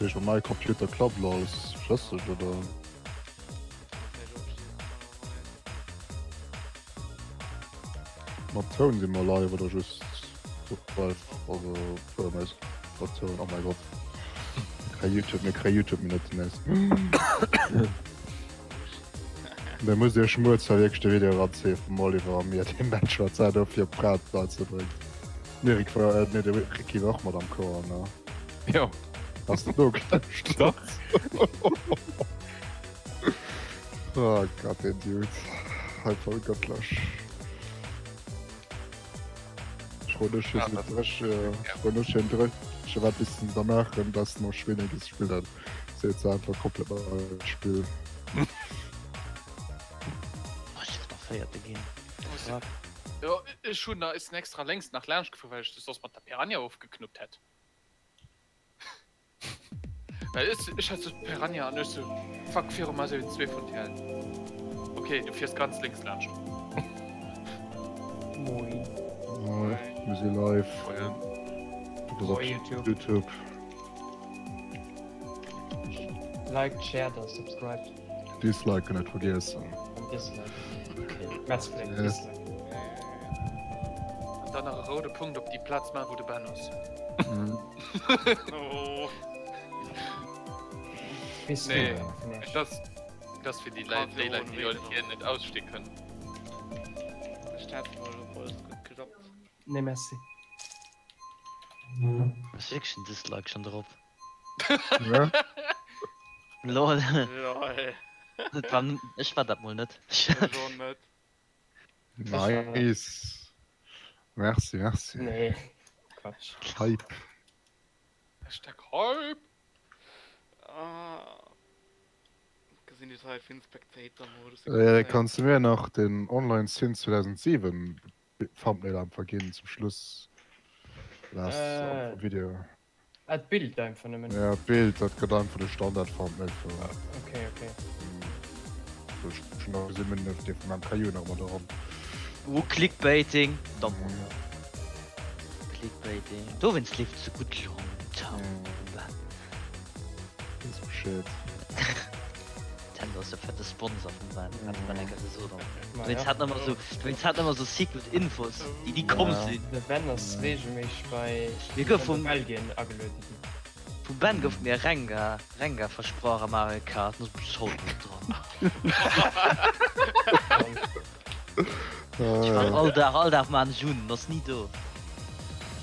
Heescht op my Computer klappt lo alles flësseg oder? Mat Toun si mer live oder just live? Also Toun eis mat Toun, oh mäi Gott. Mir kréie YouTube, mir kréie YouTube Minutten nees. Da musst Iech muer zwar wierklech de Video eranzéie vum Oliver a mir, dee Match wat Zäit op fir Prat beizebréngt. Nee, Rick war, äh, nee, de Ricky war och mat am Chouer, ne? Jo. Hast du nogeklauschtert? Dach. Oh Gott, den Dude. Einfach göttlech. Ech froen dech, Ja, fir dat- Dréch, äh, froen dech fir en Dréche, wat bis da maachen, dass mer Schwénge gespillt hat. Se huet se einfach komplett neit Spill. Oh, ech wëll nach Véierte ginn. Fuck. Jo, ech hunn da is extra lénks nach laanscht gefuer, well ech de soss mat der Piranha ofgeknuppt hätt. Well ech, ech hat sou d'Piranha an ech sou, fuck, viru mer sinn zwee vun TL. Ok, du fiers ganz lénks laanscht. Moin. Moin, mir si live. Moien. Du bass op Moin, YouTube. YouTube. Liked, shared a subscribed. Disliken net vergiessen. An dislike. Okay. Metzplay, Yes. dislike. An dann nach e roude Punkt op déi Plaz maachen, wou de Ben ass. Mhm. Oh. Bis Nee. du, Fnash. Das, das fir déi Leit, déi Leit, déi Leit hier net ausstee kënnen. Ech hat mol op alles gutt geklappt. Nee, merci. Ass wierklech en Dislike schon drop. Ja. Lol. Lol. Dat war, ech war dat mol net. Ech och net. Nice. Merci, merci. Nee, Quatsch. Hype. Hashtag Hype. Ah. Gesinn déi hei fir den Spectator-Modus. Erik, kanns du mir nach den Online Since 2007 Thumbnail einfach ginn zum Schluss? Last Äh. Video. Ah, d'Bild einfach nëmmen. Ja, d'Bild, dat gëtt einfach de Standard-Thumbnail vu. Okay, okay. Ech hunn nach gesinn, mir hunn dee vum MKU nach mat eran. Oh, Clickbaiting. Domm. Clickbaiting. Dowéinst leeft et sou gutt long term. Weess Bescheed. Nintendo ass e fette Sponsor vum Ben, hat de Ben eng Kéier gesot. An Ma dowéinst ja. hat en ëmmer sou, dowéinst hat en ëmmer sou secret Infos, déi ni komm Ja. sinn. De Ben ass regelméisseg bei Mir gouf vum- Belgien ageluede ginn. Vum Ben gouf mir Renga, Renga versprach a Mario Kart, an ass bis haut net dran. Ech war all Dag, all Dag maan ech un, en ass ni do.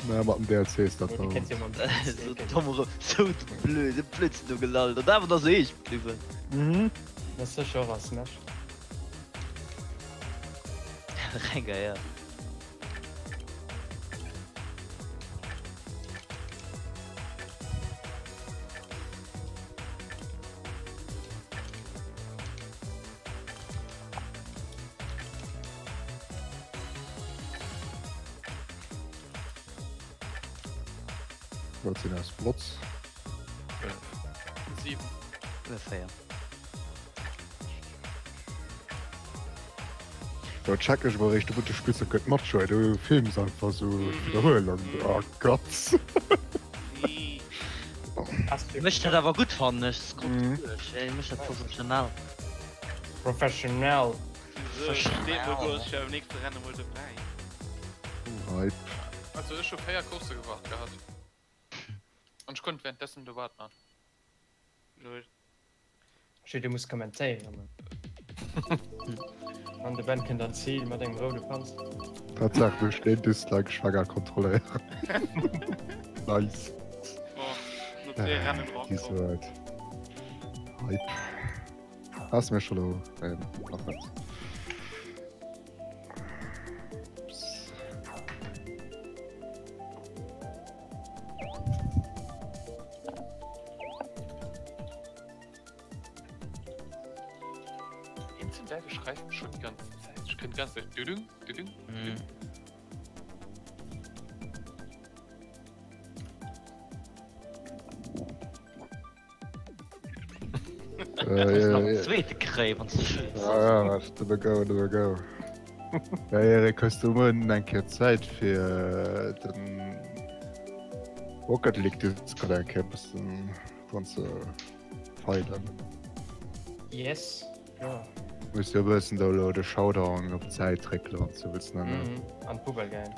Naja, mat dem DLC ass dat Nee, du kenns jo mam DLC. Sou domm erëm, sou blöd, e Blödsinn do gelallt an awer nach sou eescht bliwwen. Mhm. Dat ass sécher och a Smash. Renga, ja. Wat sinn eis Plots? 7. Oder 4. Da check ech mol eréischt, du spills dat gëtt mat schon, du films einfach sou Wiederhuelung. Oh Gott. Mécht dat awer gutt fannen ech, scrollt duerch, mécht dat professionell. Professionell. Hype. Also ech hu 4 Coursse gewaart gehat an ech konnt währenddessen de Waart man. Shit, du muss kommentéieren man. An de Ben kënnt an d'Zil mat engem roude Panzer. Tatsaach duerch deen Dislike, ech war grad kontrolléieren. Nice. Déi souwäit. Hype. Ass mir scho lo nee, nach net. Ups. Hinzen der schreift schon die ganze Zeit. Ich könnte die ganze Zeit düdüng, düdüng, Mhm. Äh, Zweete kréien, wann du schiess. Ja, ja, de go, de go. Ja, Erik, hues du muer eng Kéier Zäit fir den Rocket League Discord eng Kéier bëssen. Dran ze feiden. Yes, kloer. Muss jo e bëssen do elo de Showdown op d'Säit réckelen, wann s du wëlls nennen. Mhm, an d'Poubelle geheien.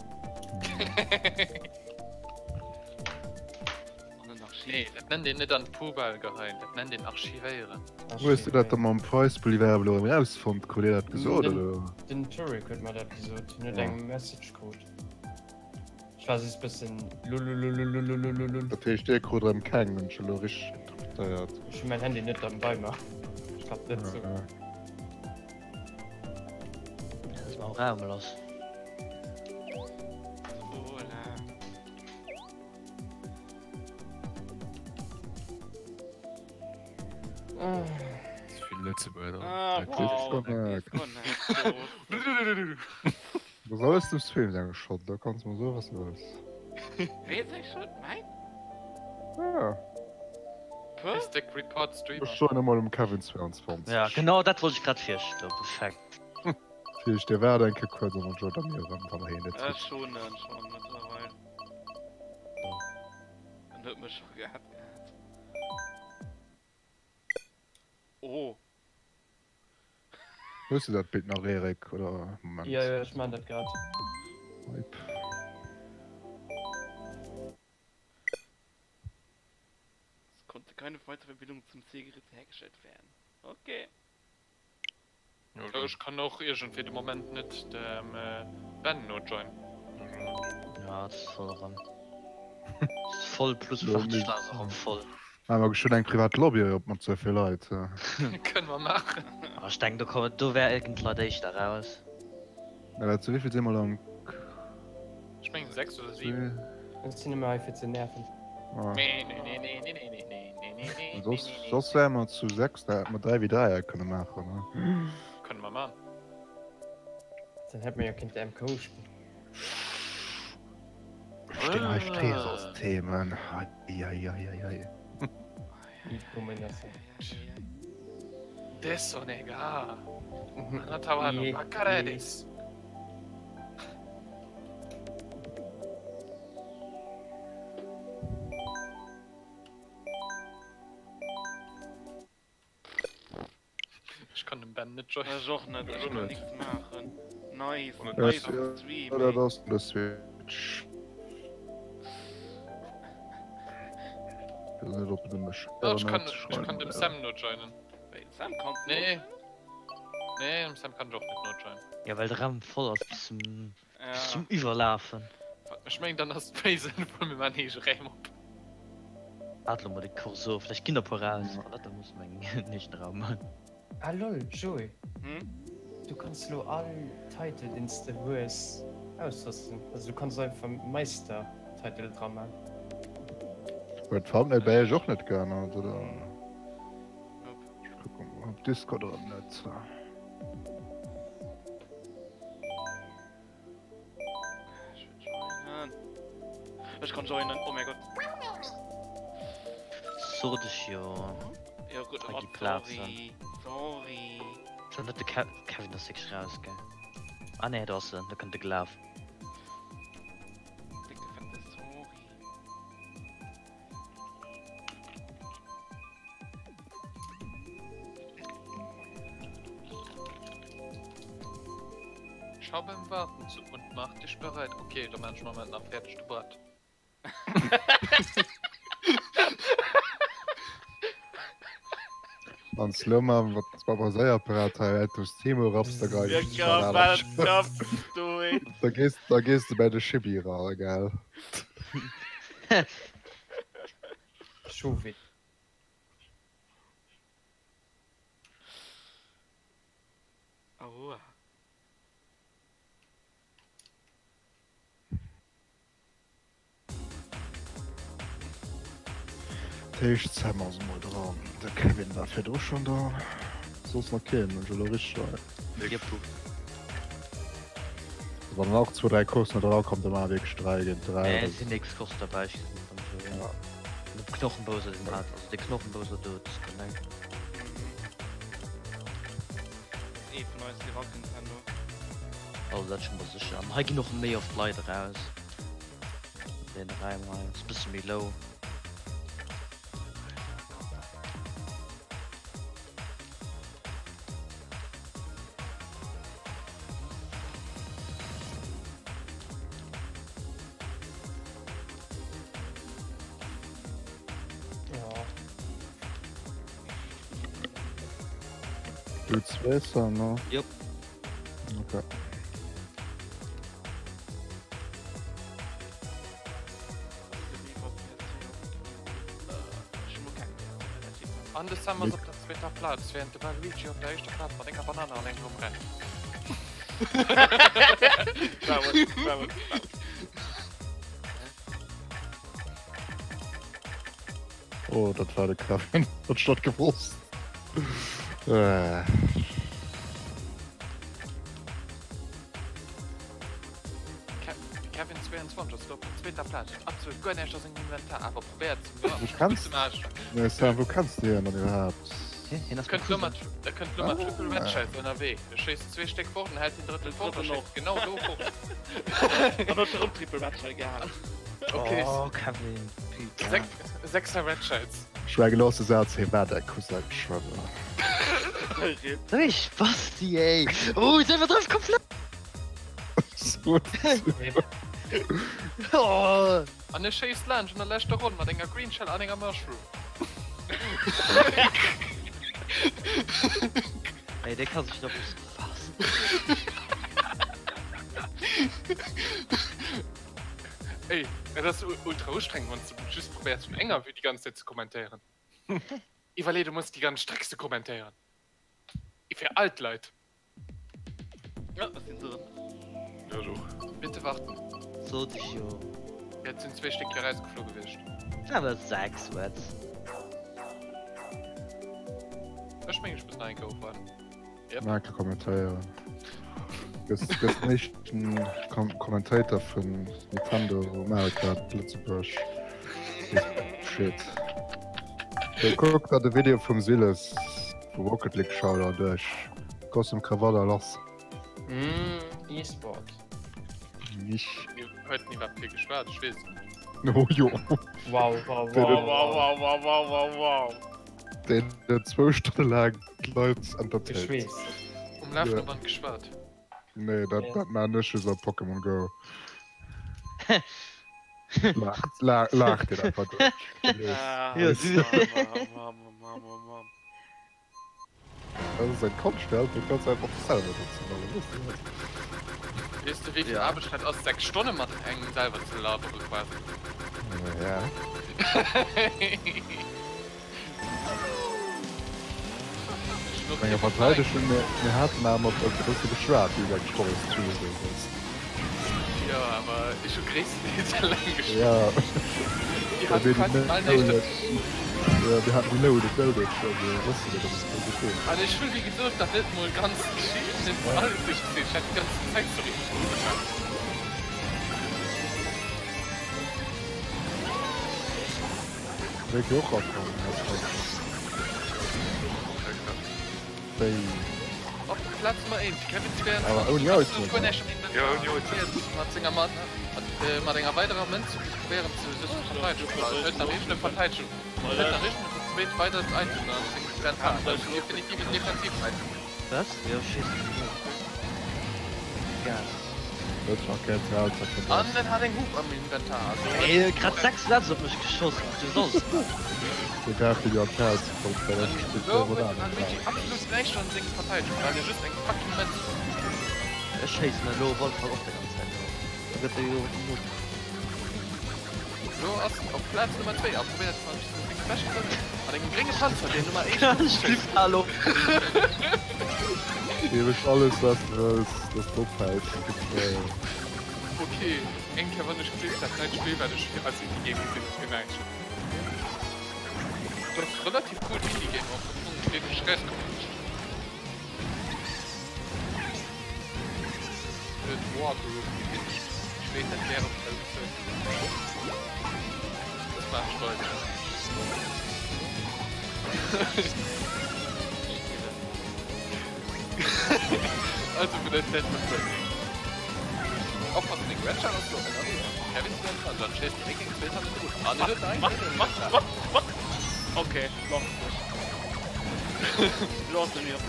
Nee, dat nennt een net an d'Poubelle geheien, dat nennt een archivéieren. Hues du dat da mam Price Pool iwwerhaapt elo erëm erausfonnt? Krut dir dat gesot, oder? Den Turek huet mer dat gesot, hien huet eng Message krut. Ech war just bëssen lulululululululul. Dat heescht dir krut erëm keng, hunn ech elo richteg interpretéiert? Ech hunn mäin Handy net dann bei mer. Ech kann net soen. Was ass mam Raum lass? Vill Lëtzebuerger. Ah, wow, Dat ass alles dem Stream seng Schold, da kanns mol soen wat du wëlls. Wee seng Schold? Mäin? Ja. Mystic Report Streamer. Ech joinen emol um Kevin 22. Ja genau dat wollt ech grad virschloen, perfekt. Dat heescht dir waart eng Kéier kuerz an dann joint der mir erëm wann der heen net hutt. Ech hunn en schonn mëttlerweil. En huet mech scho gehat gehat. Oh. Hues du dat Bild nach Erik oder Moment. Jo jo ech maan dat grad. Hype. Es konnte keine weitere Verbindung zum C-Gerät hergestellt werden. Okay. Ech kann och iergendwéi de Moment net dem Ben no joinen. Ja et ass voll erëm. Et ass voll plus Warteschlange erëm voll. Maache mer geschwënn eng privat Lobby op mat sou vill Leit. Kënne mer maachen. Ah ech denken do kommen, do wär iergend Leit éischter raus. Mä wat, zu wéivill si mer dann? Ech mengen 6 oder 7. Ech sinn nëmme hei fir ze nerven. Soss, soss wäre mer zu 6, da hätte mer 3 wéi 3 kënne maachen, ne? Kënne mer man. Dann hätt mer jo kinnt MKO spillen. Stinn hei Streesos-Themen. Eieieiei. Desonega. Anata wa no bakara desu. Ech kann dem Ben net joinen. Ech och net, ech kann nix maachen. Nice, nice Stream. Dat ass de Switch. Ech kann dem Sam no joinen. Sam kann Nee. Nee, dem Sam kann ech och net no joinen. Ja well de Raum voll ass bis zum bis zum Iwwerlafen. Ech mengen dann ass et méi sënnvoll mir maachen eege Räim op. Waart lo mol de Cours of, vläicht ginn der puer raus, wann net da musse mer en eegene Raum man. Ah lol, Joé, du kanns lo all Title deen s de hues ausrüsten, also du kanns einfach Meister Title dra man. Huet d'Thumbnail bei iech och net geännert oder? Ech kucken mol op Discord erëm net. Ech wëll joinen. Ech kann joinen, oh mein Gott. Sot ech jo. Jo gutt, Hei oh gi Plazen. sorry, sorry. Sou net de Ke Kevin ass wierklech raus, gell? Ah nee, do ass en, do kënnt e gelaf. Décke fette sorry. Schau beim Warten zu und mach dich bereit. Okay, da man ech Moment nach fäerdeg de Brett. Wann s lo mam Babaséierapparat hei etwas Timo rapps, da geil ich Ja, wat raps du, ey? Da gees, da gees du bei de Chibi ra, gell? Chauvet. Aua. D'heescht Sam ass emol dran, de Kevin war virdru schonn dran, soss nach keen, hunn ech elo richteg hei? Jep. Wann dann och zwou, dräi Coursen net erakommt, da maache wierklech 3 géint 3 Nee, oder et sinn nix Course derbäi, ech gesinn et am Joe. Ja. De Knochenbowser deen hat, also de Knochenbowser do disconnect. Ee vun eis dee rakënnt herno. Also dat scho mol sécher. An hei ginn och méi oft Leit eraus. Deen Raim hei ass bësse méi low. Du zweeter, ne? Jop. Okay. An de Sam ass op der zweeter Plaz, während de Waluigi op der éischter Plaz mat enger Banane an engem rumrennt. Oh, dat war de Kevin. Hat statt gewosst. Äh. Kevin 22 ass op der zweeter Plaz, huet absolut guer näischt a sengem Inventar, awer probéiert Wo kanns du Sam, wo kanns du hien dann iwwerhaapt? Hien ass Kënnt lo mat, e kënnt lo mat Triple Red Shells ënnerwee. E schéisst zwee Stéck fort an hält den drëtten fort a schéisst genau do fort. An huet erëm Triple Red Shell gehat. Okay. Oh, Kevin. Sechser Red Shells. Ech war gelooss de Saz, hie war däi Cousin geschwënn. Sou ee Spasti, ey. Oh, se iwwertrëfft komplett. Oh. An e schéisst laanscht an der leschter Ronn mat enger Green Shell an enger Mushroom. Ey, dee ka sech nach e bësse faassen. Ey, et ass ultra ustrengend wanns de just probéiers vun enger Vue déi ganz Zäit ze kommentéieren. Iwwerlee du muss déi ganz Streck ze kommentéieren. Fir all d'Leit. Ja, ech sinn dran. Ja, ech och. Bitte warten. Sot ech jo. Ja, et sinn zwee Stéck hier erausgeflo gewiescht. Awer 6, what? Ech mengen ech muss nach eng Kéier ofwaarden. Yep. Nach eng Kéier kommentéieren. Gëss gëss den éischten Kom Commentator vun Nintendo America Lëtzebuerg. Shit. So, kuck der de Video vum Siles vu Rocket League Shoutout duerch. Gossem Krawall a lass. E-Sport. Nicht. Mir huet iwwerhaapt kee geschwat, ech weess et net. Oh jo. Wow, wow, Deen wow. Wow, wow, wow, wow, wow, wow. Deen huet zwou Stonne laang d'Leit entertained. Geschweesst. Um lafende Band geschwat. Nee, dat, dat maan ech just op Pokémon Go. Laacht, laacht, laacht dir einfach duerch. Ja, du. Dat ass eng Konschtwelt, du kanns einfach selwer dozou maachen, weess de dat? Weess de wéivill Ja. Aarbecht dat ass 6 Stonne mat engem selwer ze labere quasi? Ja. Ech Enger Verteidegung, mir, mir haten awer mat e bësse geschwat, wéi du eng Forest Tuesday hues. Jo, awer ech hu gréisstendeels eleng gespillt. Ja. Dir hat quasi bal näischt dozou. Ja, mir haten déi Loaded, Loaded, also wosste mir, dass es do geschéit. An ech hunn, wéi gesot, nach net mol ganz d'Geschicht, net alles duerchgezillt. Ech hat déi ganz Side Story net mol ugefaangen. Wéi fir och rakommen, ass dat. Wéi. Op Plaz Nummer 1, Kevin Zwerg. Awer ouni Item. Guer näischt am Inventar. Ja, ouni Item. Mat senger Mat, mat enger weiderer Mënz probéieren ze sech ze verteidegen. Huet nach eegene Verteidegung. Huet nach eegene fir zweet weidert Item an sengem Inventar. Dat ass definitiv en defensiven Item. Was? Jo, schéiss mech un. Gas. An en hat eng Hup am Inventar. Also Ey, grad 6 Levels op mech geschoss, du solls dat. Elo huet den Waluigi absolut näischt an sengem Verteidegung, well e just eng fucking Mënz huet. Ech schéissen elo op alle Fall och der ganz Zäit drop. Da gëtt e jo Mut. Elo ass en op Plaz Nummer 2 a probéiert mat sengem beschte Wëllen mat engem grénge Panzer deen Nummer 1 Ech flipp al op. Ginn ech alles wat du wëlls dass du ophäls. Ok, eng Kéier wann ech gleef dat neit Spill wat ech als Indie Game gesinn huet fir näischt. Dat ass relativ cool Indie Game och am Fong wierklech rauskomm ass. Huet Wargroove geheescht. Ech weess net wärem Produzent. Dat maache ech weider. Also vun der Zäit vun Burning. Oppassen, deng Red Shell ass lo ënnerwee. Kevin Sven an dann schéisst direkt eng zweet hannendrun. An en huet nach eng drëtt Wat? Inventar. Wat? Wat? Ok, looss mech. Looss mech op.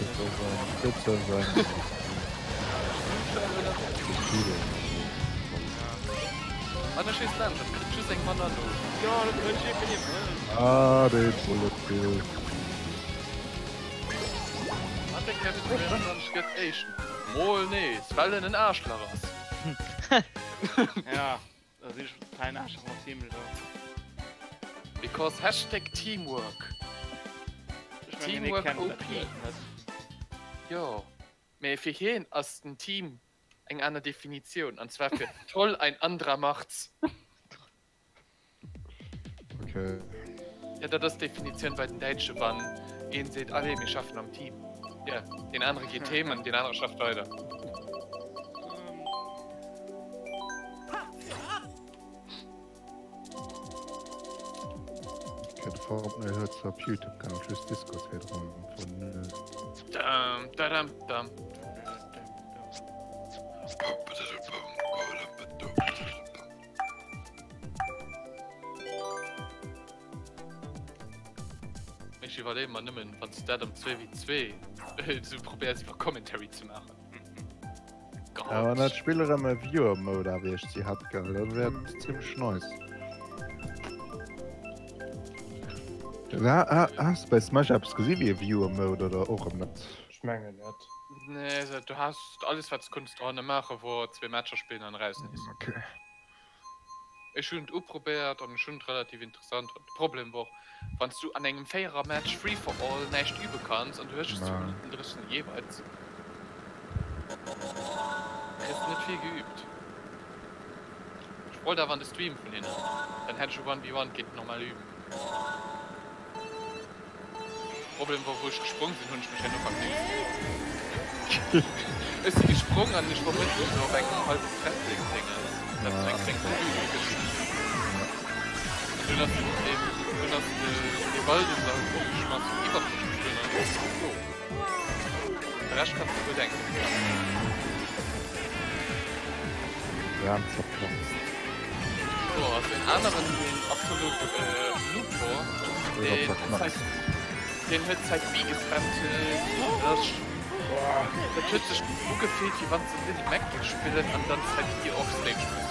An e schéisst laanscht an kritt just eng manner no. Jo, dat huet jee wëll. Ah, dee Bullet Bill. An de. Hashtag Kevin 22 gëtt Éischten. Mol nees, well en en Aarschlach ass. Ja, da sinn ech kein Aarschlach am Team do. Because Hashtag Teamwork. Ech mengen, hie Teamwork kennt dat OP. Wuert net. Jo, mee fir hien ass den Team eng aner Definitioun, an zwar fir toll, ein anderer macht's. Okay. Ja, dat ass d'Definitioun bei den Däitsche wann een seet, allez, mir schaffen am Team. Ja, deen anere geet heem an deen anere schafft weider. Okay, de Thumbnail huet zwar op Youtube kann ech just Discord virdrun vun. Dam, dadam, dam. Ech iwwerleeë mer nëmmen, wann s dat am 2v2 esou probéiers iwwer Commentary ze maachen. Ja, wann dat Spill erëm e Viewer Mode awiescht si hätt, gell, dann wär et zimmlech nice. Has de bei Smash eppes gesi wéi e Viewer Mode oder och erëm net? Ech mengen net. Nee, du has alles wat s konns dranne maache wor zwee Matcher spillen an eraus nees. Okay. Ech hunn et uprobéiert an ech hunn et relativ interessant fonnt. De Problem wor, wann s du an engem Véierer Match Free for all näischt übe kanns an du hues just 2 Minutten 30 jeeweils, kriss de net vill geübt. Ech wollt awer an de Stream vun hinnen, dann hätt ech e One v One kéinten normal üben. Problem wor, wou ech gesprong sinn, hunn ech mech herno verklickt. Ech si gesprong an ech wor mëtten esou op engem halwen Trampolin-Dingens, dat ass eng kleng Tribün gewiescht. An dunn ass den, dunn ass de, dee Ball, deen se halt opgeschmass hunn, iwwert mech geflunn an ech sou, oh. De Rescht kanns de wuel denken. Rahm zerplatzt. So, ass en aneren, deen absolut Noob wor. Deen huet Side B gespammt. Dat huet sech ugefillt wéi wann se Little Mac géif spillen an dann Side B offstage muss.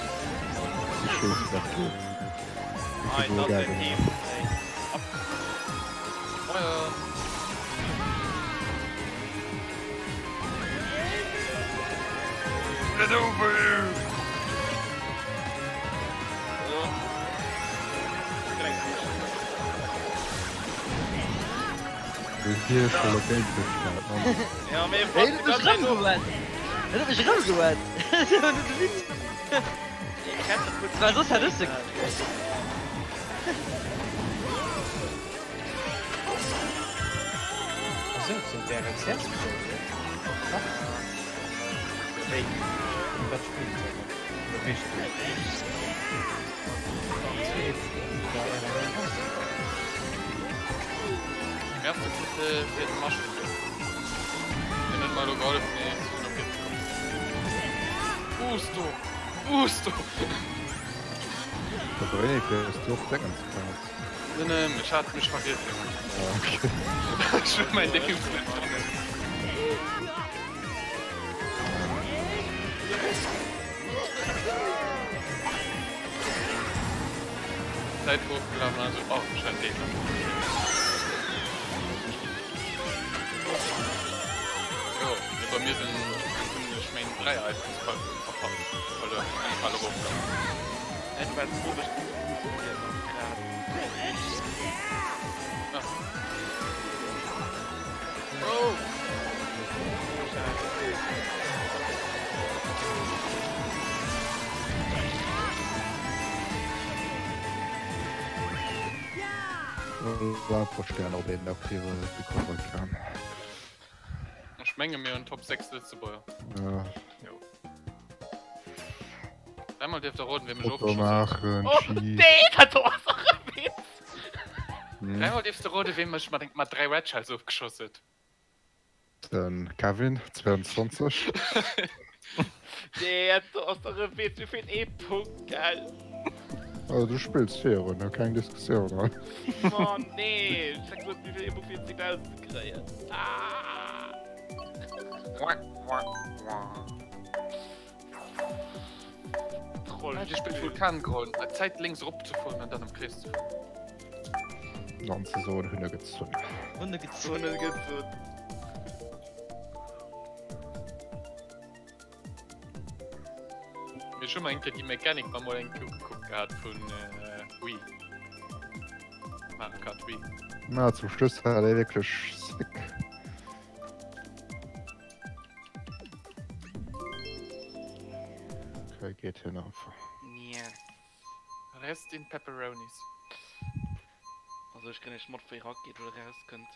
Moien. Get over here! Merci fir de Maschinen. Deen huet mer elo gehollef nees un op ze kommen. Boosto! Boosto! Nee, nee, ech hat mech verriet, Jongen. Ech hunn mäin Dingens net fannen. Zäit ofgelaf an also oh ech hat deen nach. Jo, mee bei mir sinn hunn ech meng 3 Items ver verpasst, verluer, eng Fal erofgelaf. Ah. Oh! Ech menge mir hunn Top 6 Lëtzebuerger. Ja. Jo. Dräimol dierft der roden, wee mech Foto ofgeschoss huet. maachen, Oh, Cheese. nee, dat do ass och e Witz. Hm. Dräimol dierfs de roden, wee mech mat, mat 3 Red Shells ofgeschoss huet. Den Kevin, 22. Nee, dat do ass dach e Witz. Mir feelt ee Punkt, gell? Also du spills virun, ne? Keng Diskussioun, hei. Mann, nee. Ech hat gesot, mir feelt ee Punkt, fir 10.000 ze kréien. Ah! Troll. Ah, Dir spillt Vulkangrollen. Zäit lénks erop ze fueren an dann am Krees ze fueren. An ze soen, hunn e gezunn. Hunn e gezunn. Hunn e gezunn. Mee ech hu mer eng Kéier déi Mechanik mer mol eng Kéier ugekuckt gehat vun Wii. Mario Kart Wii. Na, zum Schluss war dee wierklech sick. Okay, geet hien einfach. Yeah. Rest in Pepperonis. Also ech kréien iech mat wéi Racket elo rauskënnt.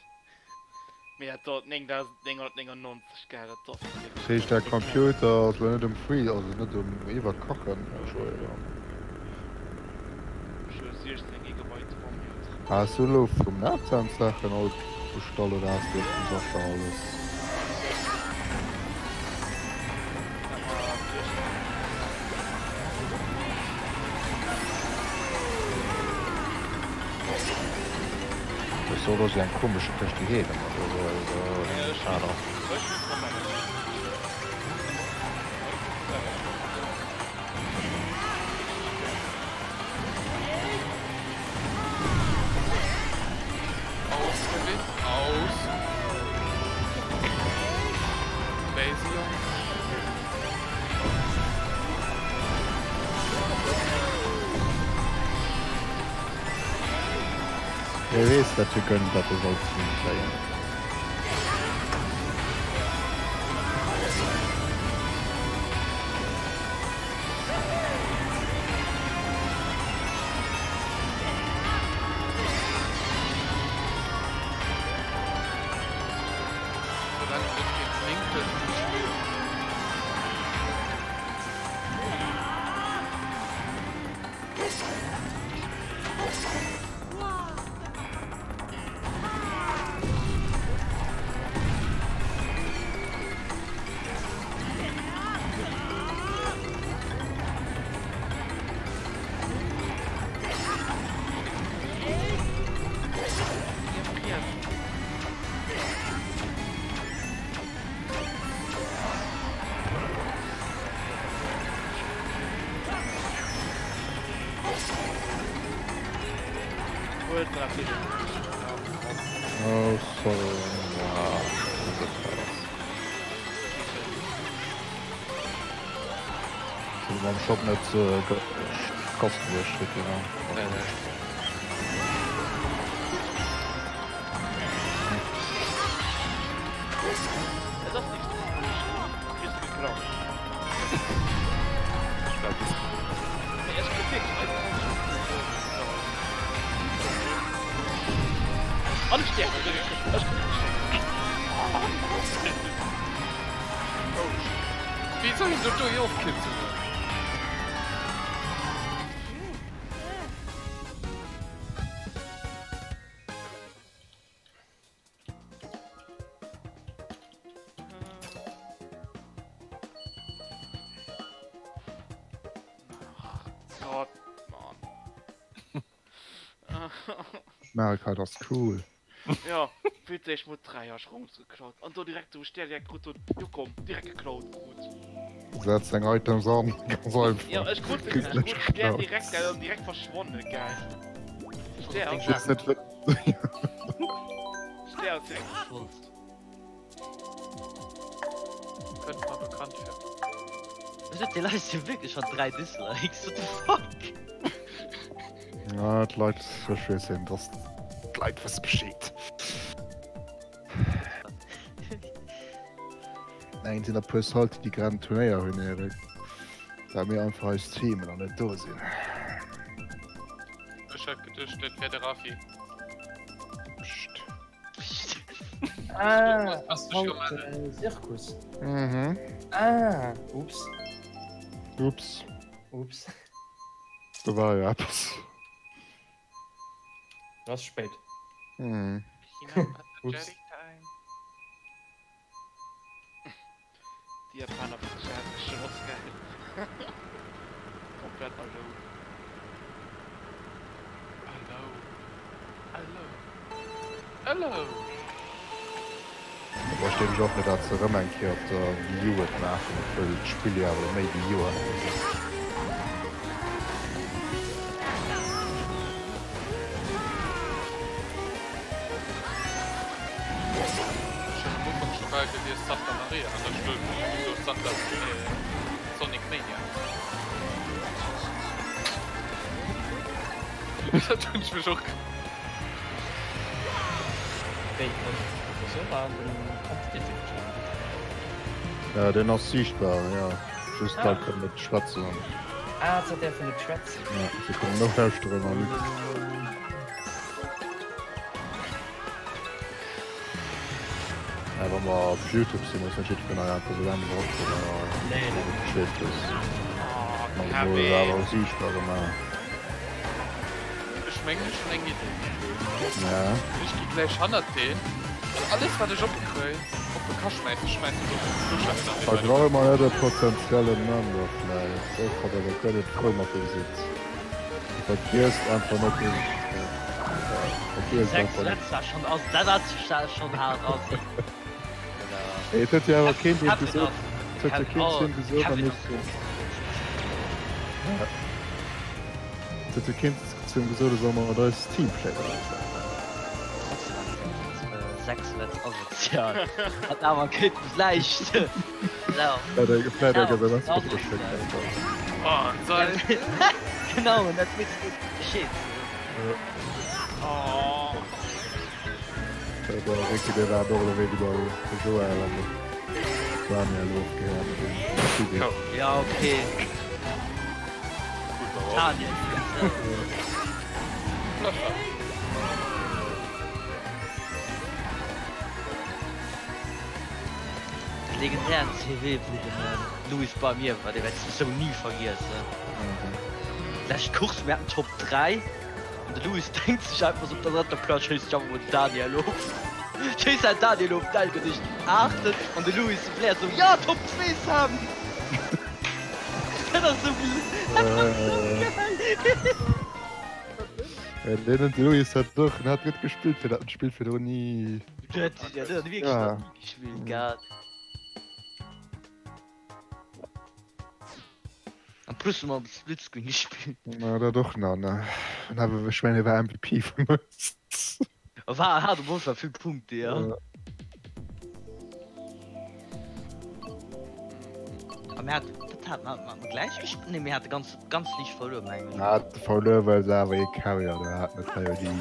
Mee dat dot 9999 gell, dat ass wierklech. Dat heescht däi Computer ass elo net um Free, also net um iwwerkachen Joé? Ech hu 16 Gigabyte Ram jo dran. Has du elo vum Nathan d'Saachen all bestallt oder has du vum Sascha alles? Dat war 16. Ech soll do sou eng komesch Këscht déi heet ëmmer do sou aner. Aus, Kevin, aus! Lazy Jong. Hie weess dat hie gönnt dat e soll ze kréien. Solange et net géint Lincoln spillt. Oh sorry, ja, Mam Shop net Gas geluecht huet, genau. Nee, nee. Wéi soll een dat do ofkitzelen? Gott, Mann. Mario Kart ass cool. Ja, fir d'éischt mol 3 Schtroumpfs geklaut an do direkt do Stär direkt krut, jo komm, direkt geklaut krut. Setz deng Items an, ganz einfach. Ja, ech krut ech krut Stär direkt geil an direkt verschwonne geil. Stär ass Weess net wéi. Stär ass direkt verschwonn. Kënnt mer bekannt vir. Wéi huet dee Leit jo wierklech schon 3 Dislikes, what the fuck? Na, d'Leit, ech weess een, dass d'Leit wësse Bescheed. Eng sinn der puer Salty, déi grad en Turnéier hunn, Eric. Well mir einfach eis streamen an net do sinn. Ech hat geduecht, dat wär de Rafi. Pscht. Ah, Hast du schon haut, mal- äh, Zirkus. Mhm. Ah, ups. Ups. Ups. Do war jo eppes. Du ass spéit. Mhm. Peanut Butter Ups. Jelly Time. Die Japaner schon was geil. Komplett alone. Alone. Alone. Alone. Da verstinn ech och net dat se erëm eng Kéier op der Wii U et maachen, obwuel d'Spill jo awer méi wéi Joer al ass. Ech hunn am Ufank scho bal gelies Santa Maria an der Stëll, wéi ech gesot Santa. Sonic Mania. Dat hunn ech mech och. Wéi ech war den Competitive Channel. Ja, deen ass siichtbar, ja. Just d'Leit kënnen net schwätzen. Ah, se däerfen net schwätzen. Ja, se kënnen och lauschteren a nix. Ja, wa mer op Youtube sinn, muss net jiddwereen hei einfach sou random eropkommen a Nee, nee. Bescheed weess. Oh, Mat emol Kevin. awer siichtbar gemaach. Ech mengen ech hunn eng Idee. Ja. Ech gi gläich hannert deen an alles wat ech opkréien op e ka schmäissen, schmäissen ech op den Fluchhafen an dee Vergraul weider. mer net e potenzielle Member vläicht, och wann der elo guer net frou mat deem sidd. Vergiesst einfach net deen. Vergiesst 6 einfach net. Sätz war schon ass dat war schon hart assi. Ey, et huet jo awer keen deem Kevin gesot, ass et huet jo Kevin keen oh zu him gesot, a Kevin mir ass sinn. Ja. Et huet jo keen zu him gesot, e soll mat eis Teamplayer maachen. Trotzdem ass 6 Sätz asozial. Hat awer kéint vläicht. Vläicht eng SMS bitte geschéckt einfach. Banzai! Genau, an dat weess de Bescheed. Oh. De Ricky dee war och elo wéi de Joël an de Daniel ofgehéiert hunn. Ja okay. Daniel. De legendären CW vun dem Louis bei mir war, dee wäert ech sou ni vergiessen. Lescht Course, mir haten Top 3 an de Louis denkt sech einfach sou op der drëtter Plaz, schéisst sech einfach mol den Daniel of. Schéisst den Daniel of, den gëtt éischten Aachten an de Louis de Flair sou, jo Top 2 Sam! Dat ass sou, dat ass sou geil! Den Louis hat och, en hat gutt gespillt fir dat en d'Spill virdrun ni. Dat huet wierklech nach ni gespillt gehat. En plus hu mer op Splitscreen gespillt. Ma dat och nach, ne? An awer, ech mengen, hie war MVP vun eis. War, hat op alle Fall vill Punkte, jo. A mir hat, wat hat mer, hat mer gläich gespillt? Nee, mir hate ganz, ganz liicht verluer, mengen ech. Mir hate verluer, well se awer ee Carrier do haten, dat war jo déi.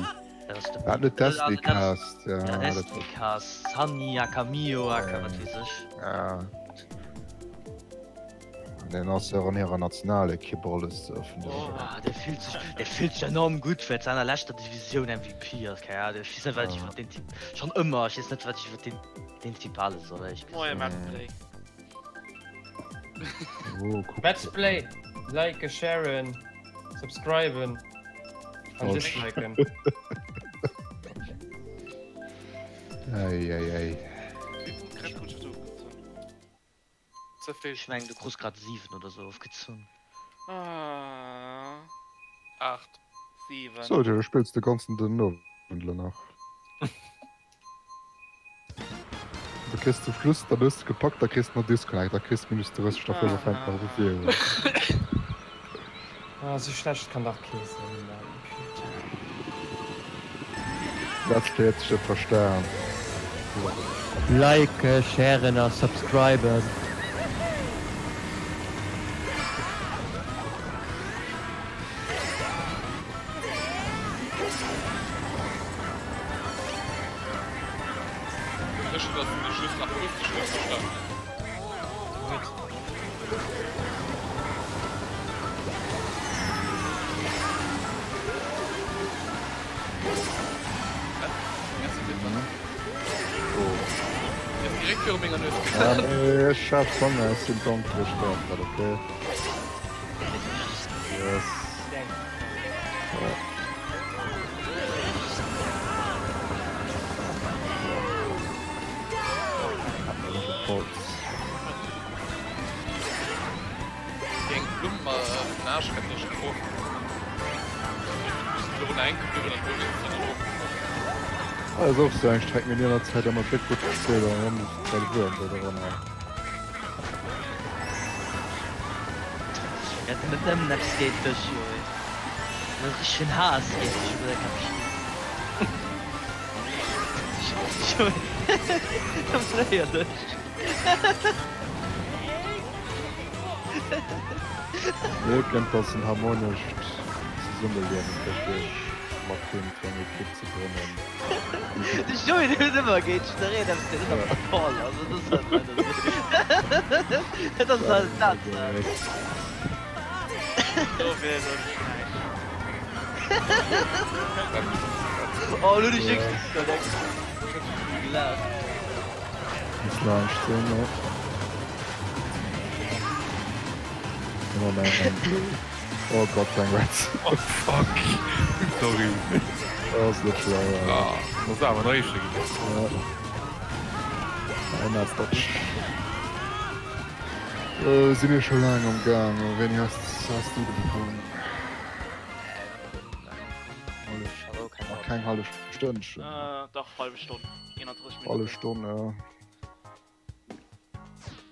Dat ass de. Hat net Destiny Cast, ja. Ja, Destiny Cast, Sunny, aka Mio, aka wat weess ech. Ja. An deen ass jo och an hirer Nationalekipp alles vun der. Oh, dee fillt sech, dee fillt sech enorm gutt, well et an der leschter Divisioun MVP ass. Keng Ahnung, ech weess net, wat ech iwwer deen Typ schonn ëmmer, ech weess net, wat ech iwwer deen, deen Typ hale soll, éierlech gesot. Moie Metz-Play. Oh, kuck. Metz-Play! Liken, sharen, subscriben an disliken. Ei, ei, ei. Wéi vill Credit krut ech do ofgezunn? Ze vill. Ech mengen du krus grad 7 oder sou ofgezunn. Ah. 8. 7. So, du spills de ganzen den Owend lo nach. Du kriss zum Schluss, dann hues de gepackt, da kriss de nach Disconnect, da kriss de minus 30, da fuer fänkt nach u vir un. Ah, sou schlecht kann dach kee sinn, mein Güte. Let's Play huet sech net verstan. Liken, sharen a subscriben. Ech hunn dat just akustesch net verstanen. Gutt. Direkt viru menger Nues. Ja, nee, ech hat Honger, ech sinn donkelech geäntwert, okay? Yes. Ja. Hat mir nicht gefolgt. Déi eng Blumm mat den Aarschketten ass schon erof. Ah, ass och sou eng Streck, mir hunn an der Zäit ëmmer déck gutt gespillt an dann bei de Wuerm do drënner. Ech hat net nëmmen eppes géint dech, Joé. Ech hat richtegen Haass géint dech, obwuel dat keng Geschicht ass. Joé, da verléier dech. Mierken, dass en harmonescht Zesummeliewen tëscht iech mat deem fir eng Ekipp ze grënnen. De Joé deen huet ëmmer géint jiddereen eppes, deen huet ëmmer Paul, also dat ass halt leider esou. Dat ass halt Tatsaach. Dofir soen ech näischt. Oh, lo hunn ech wierklech disconnected. Ech hu gelaacht. Muss laanscht sinn, jo. Oh nein, eng Blue. Oh Gott, eng Red. Oh fuck. Sorry. Dat ass net schlau, awer. Ah, dat ass awer nach éischter ginn. Ja. Ein ass dat. Äh, si mir scho laang am Gaang. Wéini has, has du de bekommen? Nach keng hallef Stënnchen. Äh, dach, halbe Stonn. 31 Minuten. Hallef Stonn, ja.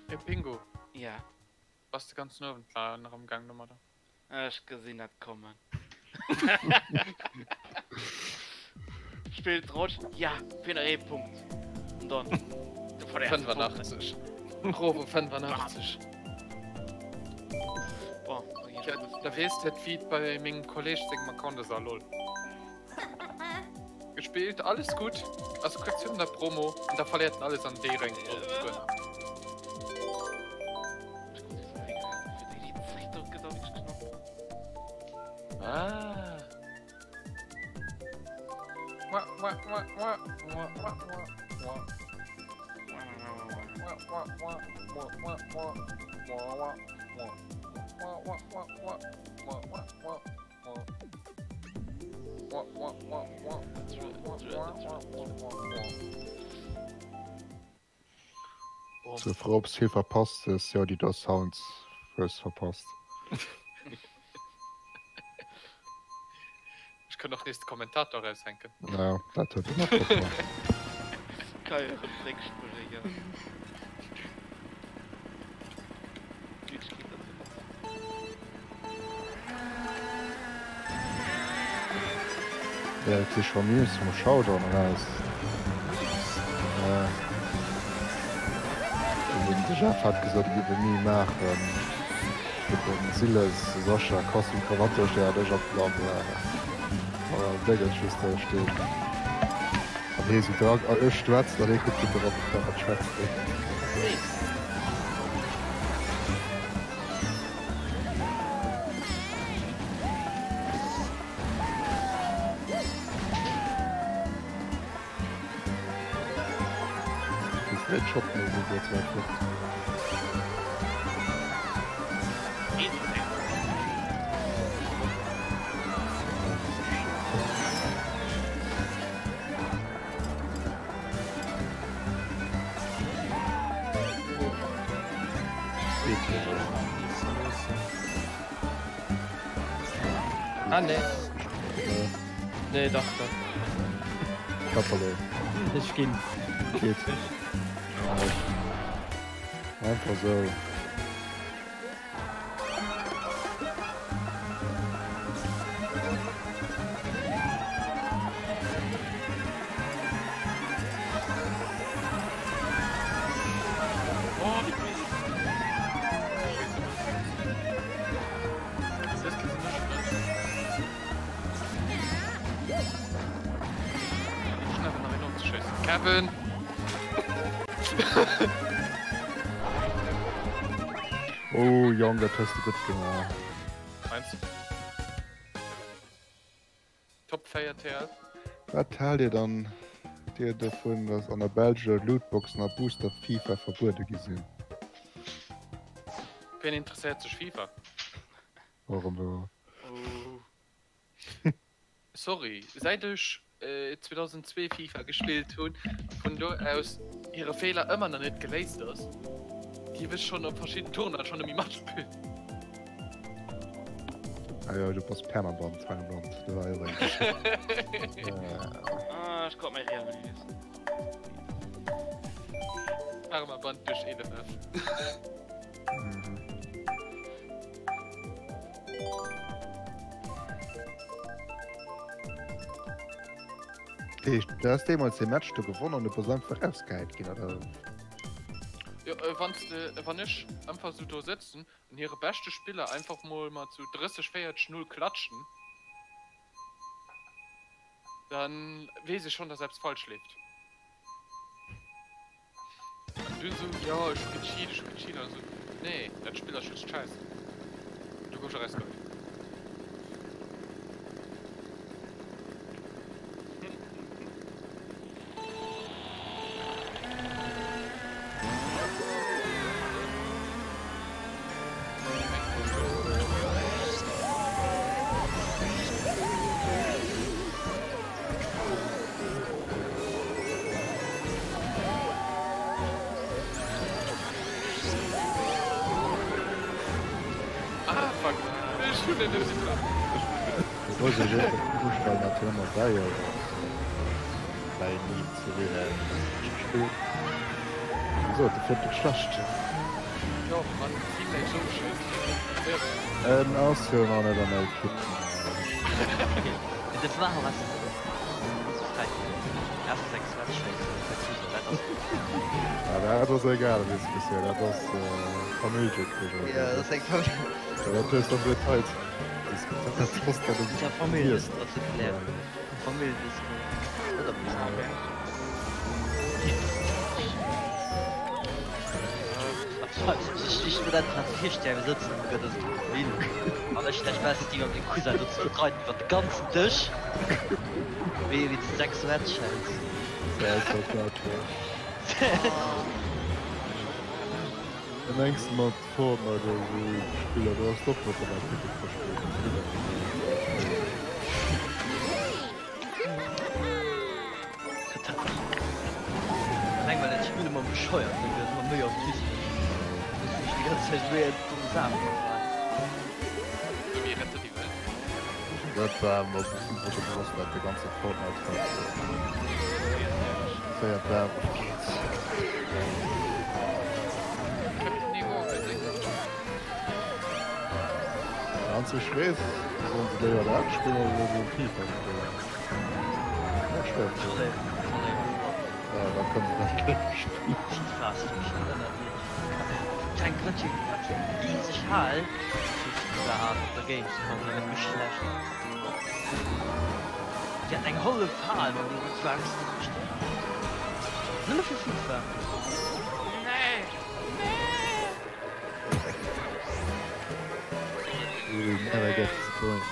Hey Pingu. Ja. Bass de ganzen Owend nach am Gang domadder? Ech gesinn dat kommen. Spillt Rotsch, ja, fir nach ee Punkt. An dann, du verléiers de Punkt. 85. Bravo 85. Bon, da geet Ja, los. da weess dat wéi et bei mengem Kolleg sengem Account ass a lol. Gespillt, alles gutt, ass kuerz virun der Promo an da verléiert en alles an déi Réng. Ah. Zur Fro obs vill verpasst hues, jo déi do Sounds hues verpasst. Ech kënnt och nees de Kommentator raushänken. Ja, dat huet en och verpasst. Kann jo erëm zréckspullen, jo. Ja, et si scho Memes vum Showdown eraus. De Jeff hat gesot, e giff e Meme maachen, fir de Siles, Sascha, Kostüm, Krawatte, Ech ech a bla bla. Déngens just do stinn. An hee sou dra, a ech schwätzen an hee kuckt sou drop, wat schwätzt deen? Déi Screenshotten esou guer zwar flott. Ah nee. Nee, dach, dach. Kappelo. Ech ginn. Geet. Einfach sou. Kevin! Oh Jong, dat hues de gutt gemaach. Meinst du? Top 4 TL. Wat haalt dir dann dir dovun, dass an der Belge Lootboxen a Booster FIFA verbuede gi sinn? Wien interesséiert sech FIFA? Warum do? Sorry, säit ech 2002 FIFA gespillt hunn, vun do aus hire Feeler ëmmer nach net geléist ass, dierf ech schonn op verschidden Tournoien schonn net méi matspillen. Ah jo, du bass permabanned hei am Land, do war jo eng. Ah, ech krut mäi Real nees. Permabanned duerch 11F. Du has deemools dee Match do gewonnen an du bass einfach erausgehäit ginn, oder? Jo, wann s de, wann ech einfach esou do sëtzen an hire beschte Spiller einfach mol mat sou 30, 40, 0 klatschen, dann weess ech schonn, dass eppes falsch leeft. An dunn esou, jo, ech hu gecheat, ech hu gecheat, an esou, nee, dat Spill ass just scheiss. Du gouf ech erausgeholl. Ah, fuck. Ech hunn en net getraff. Jo, wann den Teammate sou schéisst, dann kompenséiert en. En ass jo nach net an der Ekipp. Dat ass eng aner Diskussioun, dat ass Familljekrich. Dat hues dann du hei ze diskutéieren. En enks mat Fortnite oder esou Spiller, do ass et och mëttlerweil Ticketverschwéiert. Meng well dat Spill ëmmer bescheuert gëtt, gëtt ëmmer méi autistesch. Dass ech déi ganz Zäit weird domm Saachen maachen. Sou wéi Rette déi Welt. Dat war mer e bëssen drop bewosst, dat de ganze Fortnite Hype séier bergop geet. Captain Nemo huet seng. An sech weess, sollen se léiwer dat spillen oder sollen se FIFA spillen? Ech schwéier Scho léiwer, scho léiwer Fortnite. Ja, da kënnen se dat léiwer spillen. FIFA ass fir mech ënnerierdesch. Keng Grënn fir wat fir eng riseg Hal fir FIFA hat op der Gamescom, nëmmen méi schlecht. Déi haten eng hollef Hal, man, déi war extrem schlecht. Nëmme fir FIFA. Nee! Nee! You will never get the points.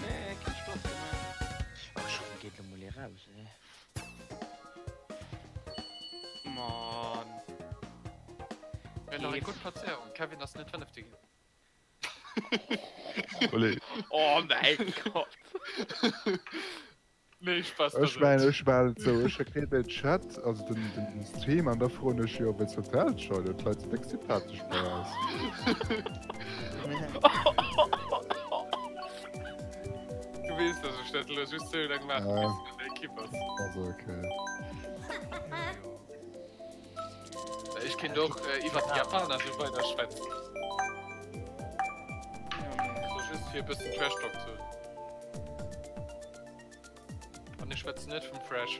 Nee, keen Spass gemaach. Oh, ech hoffen, geet lo mol ee raus, ey. Mann. Wär nach eng gutt Platzéierung. Kevin ass net Fënnefte ginn. Olé. Oh mäin Gott. Nee, Spaß Ech mengen, ech mellen et sou, ech erklären den Chat, also den, den Stream, an da froen ech jo, wéinst Hotelscheune, d'Leit sinn déck sympathesch bei eis. Du weess, dass ech dat elo just sou laang maachen, bis en an der Ekipp ass. Also, okay. Ech kéint och iwwer déi Japaner sou weider schwätzen. So just fir e bëssen Trash Talk ze hunn. An ech schwätzen net vum Fresh.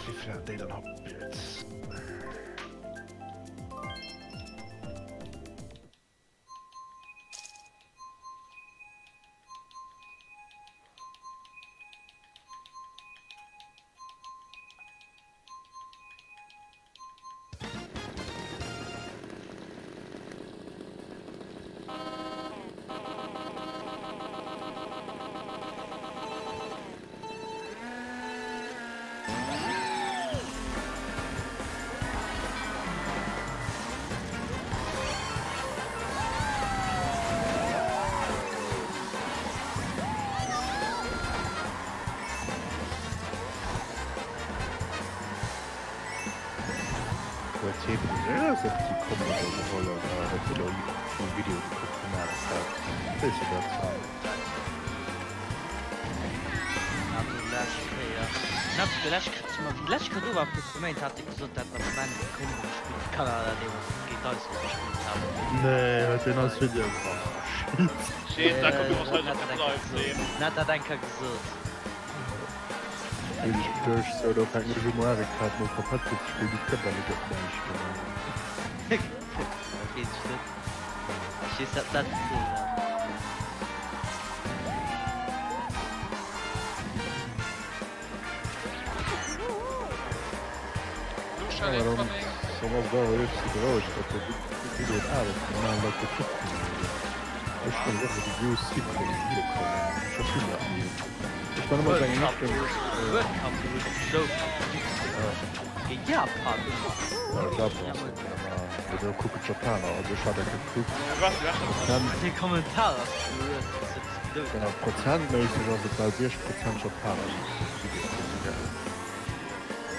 Wéi vill hat déi dann haut jetzt? Lescht Kéier. An hat souguer lescht Kéier, wéi lescht Kéier do war fir puer Méint, hat e gesot, dat am Moment komm gespillt Kanada deemools géint eis gespillt haben. Nee, huet deen eis Video gemaach? Shit, da kommt wahrscheinlech op den Livestream. En hat dat eng Kéier gesot. Weess ech geduecht, sou do fänken ech u Mario Kart mol competitive ze spillen, déi kënnt awer gëtt näischt méi. Dat weess ech net. Ech weess dat dat gesot hat. Dann ass et awer iergendwéi berouegend, datt der Videoen awer vun normalen Leit gekuckt ginn oder? Ech hunn och déi grouss Hit vun Video kommen, ech verstinn dat ni. Ech war ëmmer eng Mëschung. World Cup wou ech esou géint Japan ëmmer. Ja, Japan ass jo ëmmer, mee do kucken d'Japaner, also ech hat dat gekuckt. Dee Kommentar ass gedout. Genau, prozentméisseg ass et bal 60 Prozent Japaner déi de Video kucken, gell?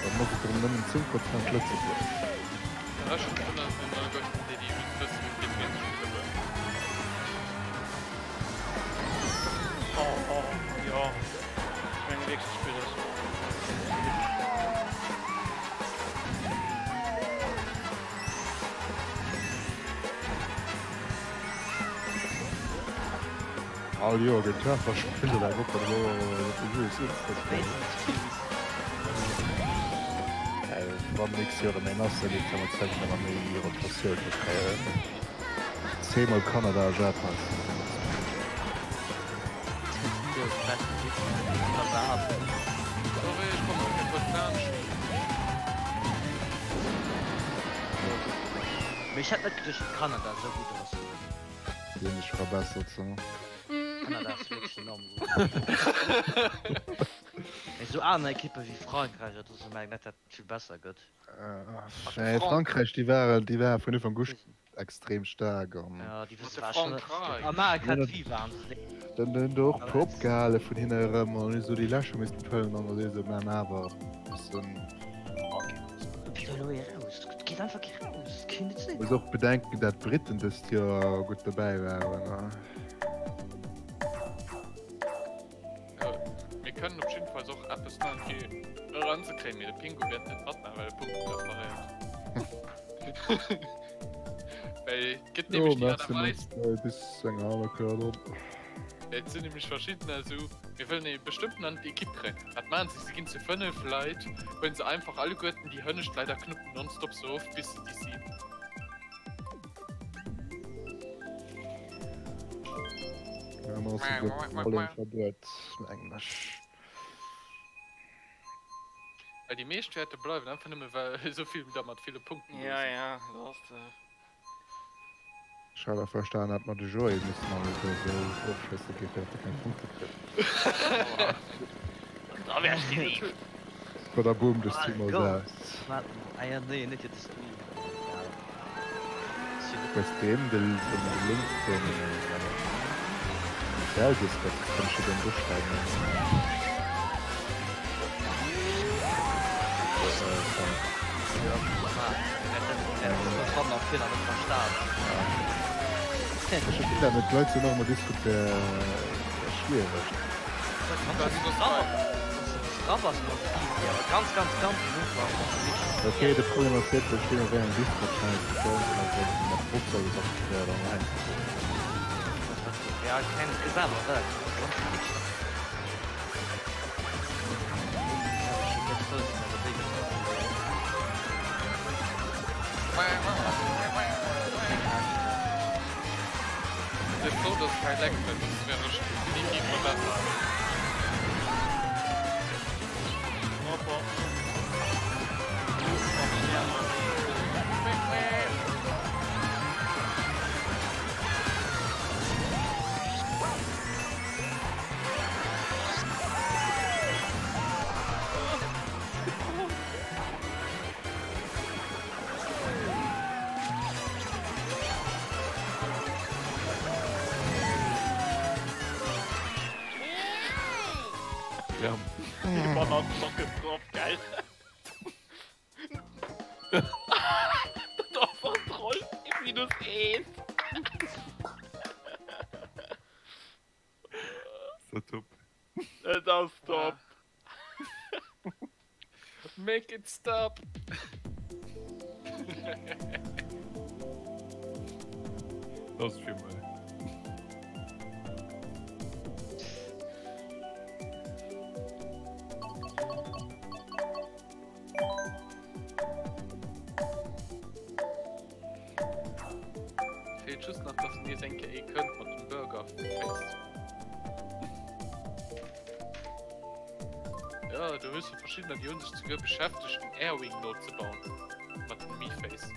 Dann ass et erëm nëmmen 10 Prozent Lëtzebuerg. Oh oh jo ech mengen wierklech spillt. All Joer gëtt Japan spillt oder eng Woch elo Wann nächst Joer erëm een ass, da geet jo mat Zäiten ëmmer méi Rotatioun. Da kréie zehnmol Kanada a Japan. Mee ech hätt net geduecht dat Kanada esou gutt ass. Déi hunn sech verbessert so. Kanada ass wierklech enorm gutt. Mee esou aner Ekippe wéi Frankräich oder esou mengen net dat et vill besser gëtt. Nee, Frankräich déi waren déi waren vun Ufank u extrem staark an. Ja, déi wësse war schon Amerika déi waren se. Dann hunn do och e puer opgehale vun hinne erëm an hunn esou déi Lächer missten fëllen an da si se man awer e bëssen. Geet elo ee raus? Et geet einfach kee raus, et kann net sinn. Muss och bedenken dat d'Briten dëst Joer gutt dobäi waren. Mir kënnen op jiddefalls och eppes maachen fir eranzekréien, mee de Pingu wäert net matmaachen, well e Punkte preferéiert. Well et gëtt nämlech déi Aart a Weis. Bis eng aner Kéier dann. Et sinn nämlech verschiddener esou, mir wëllen ee bestëmmten an d'Ekipp kréien. Wat maachen se? Se ginn zu 5 Leit, huelen se einfach alleguerten déi hënnescht Leit a knuppen nonstop sou oft bis se déi sinn. Well déi meescht wäerte bleiwen, einfach nëmme well esou vill da mat ville Punkten do Ja, sinn. ja, dat ass de. Ech hat och verstan dat mer de Joé missen alleguer esou ofschéisse gi fir dat e keng Punkte kritt. Da wär ech delieved. Badaboom, de Stream ass aus. Ah ja, nee, net de Stream. Hues de de Link vum Bell-Discord? Kann ech dir den do schreiwen? Ech verstinn dat net, d'Leit sinn och ëmmer Discord wär schwiereg. Ok, de Problem ass wierklech, deemno wéi eng Discord-Channel s de joins an ob de mat Bots alles aktivéiert an hänkt et of. Sief frou dass kei Leck huet, soss wär ech definitiv verbessert. Ja. Die Mann hat schon getroffen, geil. Das war Troll minus 1. So top. Das ist top. Make it stop! Dat ass fir mech. Feelt just nach, dass nees eng Kéier ee kënnt mat dem Burger Face. Ja, du hues jo verschiddener, déi hunn sech souguer beschäftegt, den Airwing nozebauen mat dem Mii-Face.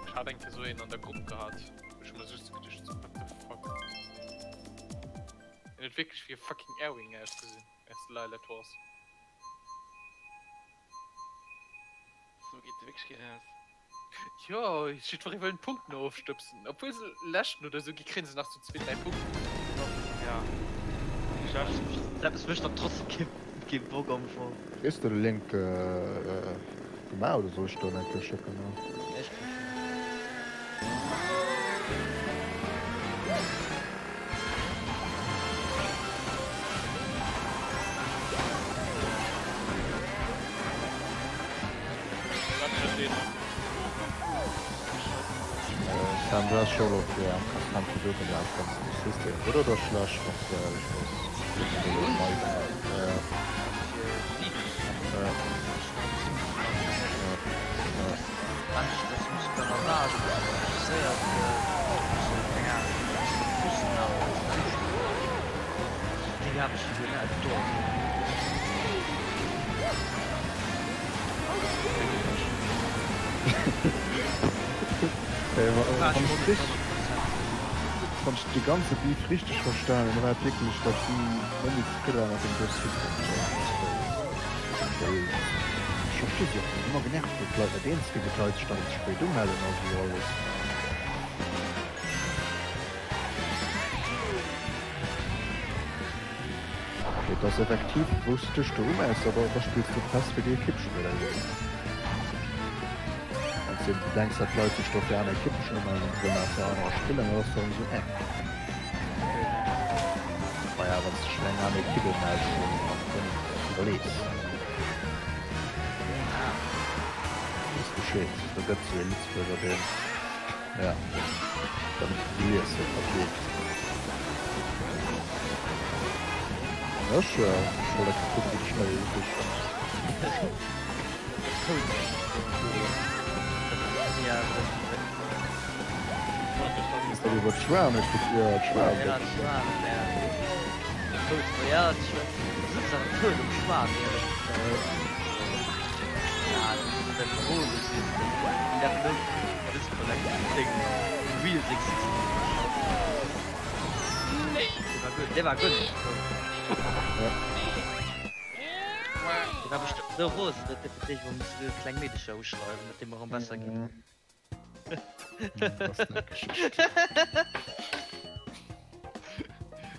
Ech hat eng Kéier sou een an der Grupp gehat, wou ech mer just geduecht hunn, what the fuck. En huet wierklech wéi e fucking Airwing ausgesinn aus de Lylat Wars. Sou geet de wierklech kee raus. Jo, jiddweree wëll Punkten ofstëbsen. Obwuel se leschten oder sou gi, kréien se nach sou zwee, dräi Punkten. Ja. Eppes mécht dann trotzdem kee kee Bock am Fong. Kriss de de Link gemaach oder soll ech der en eng Kéier schécken? Ech kriss en. Sam, du has scho elo fir am Custom ze duerfen dat ganzt System gutt oder schlecht wann s du éierlech bass? Wann ech de ganze Beef richteg verstanen hunn, da war et wierklech, datt si net méi zefridde waren mat dem Ghost System. Well ech versti si och net, ëmmer genervt, wou d'Leit net eens ginn, wou d'Leit sech dann ze spéit umellen a sou alles. Et ass effektiv wou s de dech do umells, da da spills de fest fir déi Ekipp spéider jo. Wann s de eben bedenks dat d'Leit sech do fir aner Ekippe schonn umellen wëllen a fir anerer spillen, dann ass dat erëm esou enk. Maja wann s dech fir eng aner Ekipp umells schonn am Fong iwwerlees. Weess Bescheed, do gëtt esou ee Lëtzebuerger deen. Ja, dann lies et wat leeft. Ech wollt eng Kéier kucken wéi de Schnei richt. Ass dat iwwer d'Schwan? Ech kuck jo d'Schwan. Dee war gutt. Dee war bestëmmt esou rosen, datt e fir d'éischt mol muss kleng Meedecher uschreiwen, datt deem erëm besser geet.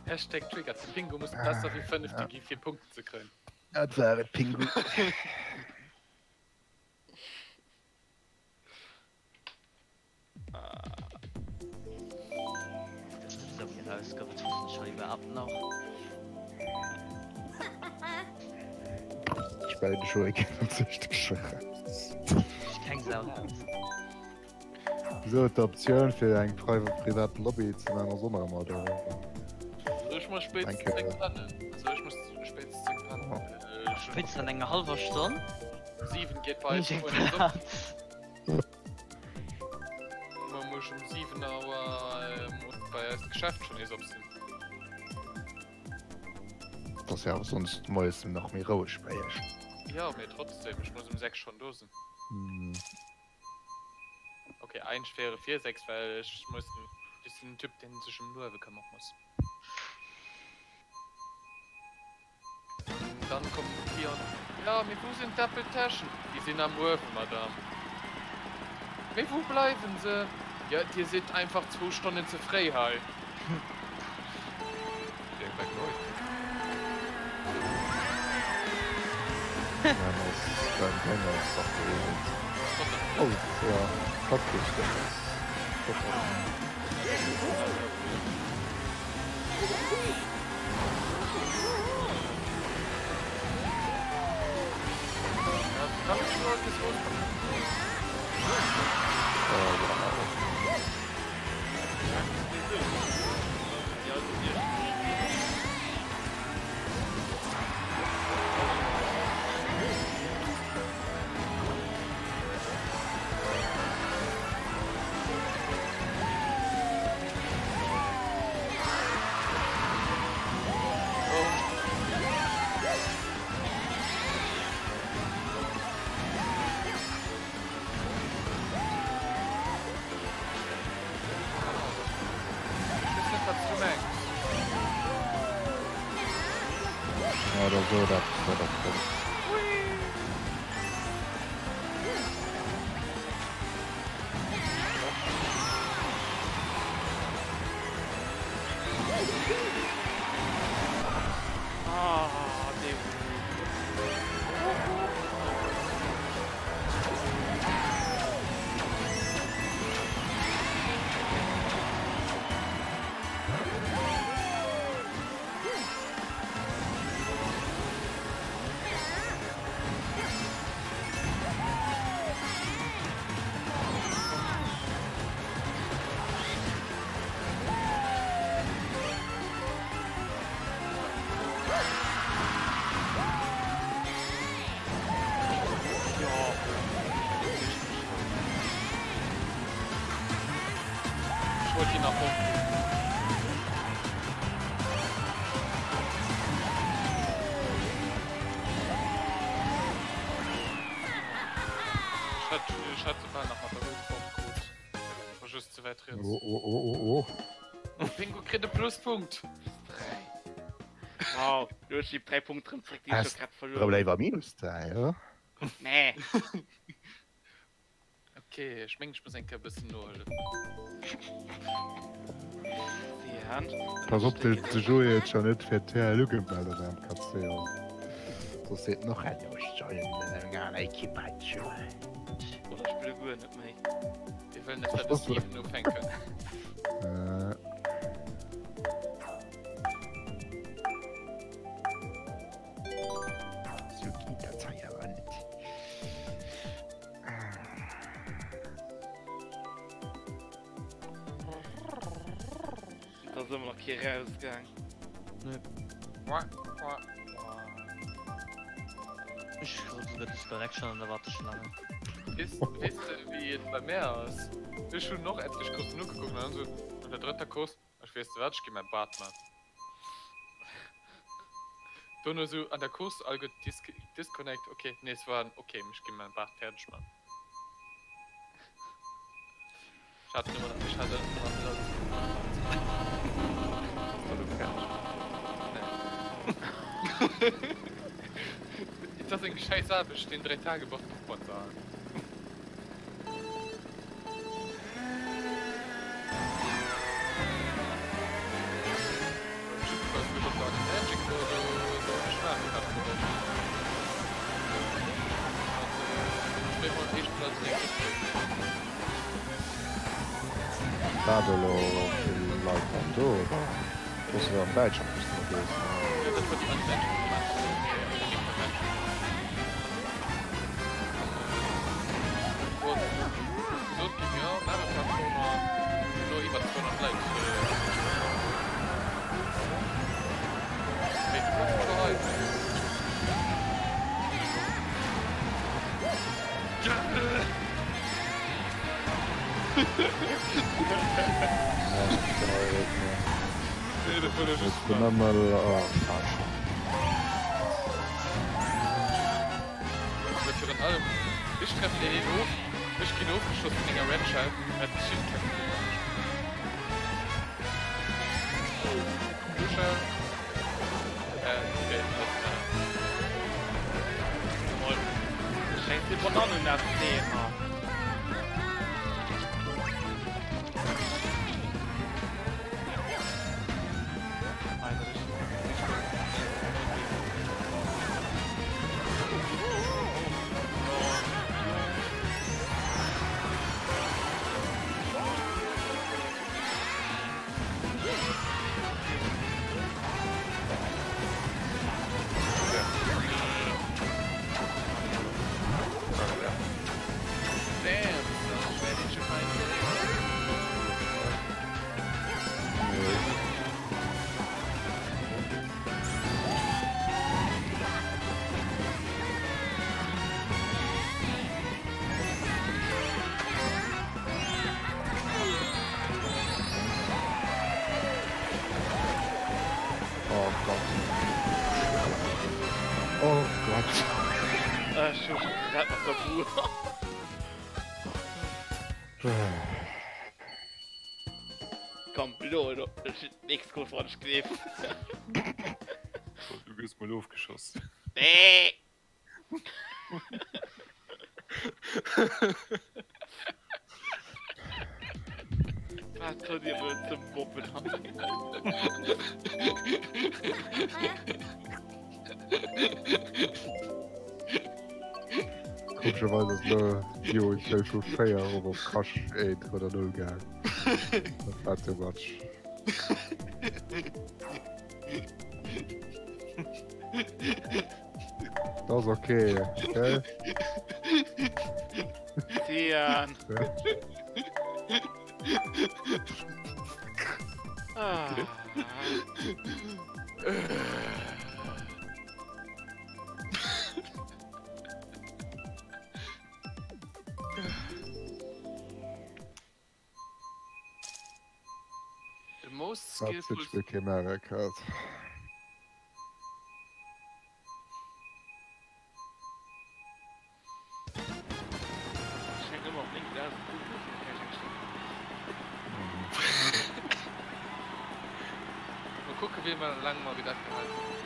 Hashtag Trigger, de Pingu muss besser wéi fënnefte gi fir Punkten ze kréien. Dat war et, Pingu. Ech mellen dech elo eng Kéier Sou, d'Optioun fir eng privat Lobby ze man ass och nach ëmmer do. Ech muss spéitstens 10 pennen. Also ech muss spéitstens 10 pennen. Spéitstens an enger hallwer Stonn? 7 geet bei eis moies op. Muer muss ech um 7 Auer muss bei eis d'Geschäft schon nees op sinn. Et ass jo awer sonst moies nach méi roueg bei iech. Jo, mee trotzdem, ech muss um 6 schon do sinn. Ok, eigentlech wier et vir 6, well ech muss, ech sinn den Typ, deen sech ëm Luewe këmmere muss. Dann kommt den Client, Ja, mee wou sinn d'Äppeltäschen? Déi sinn am Uewen, Madame. Mee wou bleiwen se? Ja, Dir sidd einfach zwou Stonnen ze fréi hei. Da hunn ech elo eppes rausfonnt. Oh wow. Ech weess net wat s du mengs. Oder sot eppes wat der kënnt. Ech wollt hien nach opruffen. Ech hätt, ech hätt se bal nach mat der Ult fortkrut. War just ze wäit riets. Oh oh oh oh oh. Pingu kritt e Pluspunkt. Wow, du hues déi 3 Punkte rëm zréck, déi ech jo grad verluer hunn. Léiwer minus 3, oder? Nee. Ok, ech mengen ech muss eng Kéier e bëssen nohëllefen. Pass op, de Joé huet scho net fir d'TL ugemellt am MKC. Soss seet en och, Hallo, ech joinen eng aner Ekipp hei, Joé. Oder ech spille guer net méi. Mir wëllen net bei de Steven ufänken. Sou geet dat hei awer net. Da ass ëmmer nach kee rausgaang. Nee. Ech krut souguer Disconnection an der Warteschlange. Weess weess de wéi et bei mär ass? Ech hunn och etlech Courssen ugekuckt an dann esou no der drëtter Course, ech weess de wat, ech gi mäi Bad man. Dono esou an der Course all gutt Disconnect, ok, nees war en ok, ech gi mäi Bad fäerdeg man. Ech hat ëmmer ech hat ëmmer nach net alles gemaach. Ass elo fäerdeg? Nee. Et ass eng schäiss Aarbecht deen 3 Tagebuch propper ze halen. Waart elo vill Leit dann do oder soss an Däitschland bist du ënnerwees? Gesot ginn, jo, Mario Kart Tournoi, elo iwwer 200 Leit Mee du kanns mol hei. Nee, dat wollt ech just maachen. Mee virun allem, ech treffen deen een of, ech ginn ofgeschoss vun enger Red Shell, wat geschitt? Keng Blue Shell? Äh, okay, dat ass en. Moin. Schenkt de Bananennest-Neemer. Ech hu scho gerett mat der Buer. Komm, elo, elo, nächst Course wann ech gleef. Du gëss mol ofgeschoss. Nee! Wat hutt Dir wëll ze moppen hei? Komescherweis ass elo d'Jo schnell vu 4 erop op Crash 1 oder 0 gaang. Dat war too much. Dat ass ok, gell? Tian. Ah. The most Dat skillful Spill kee Mario Kart. Ech hänken ëmmer op 9000 Punkten of, dat kann ech eng Stonn. Mol kucken wéi laang mer gedat gehalen hunn.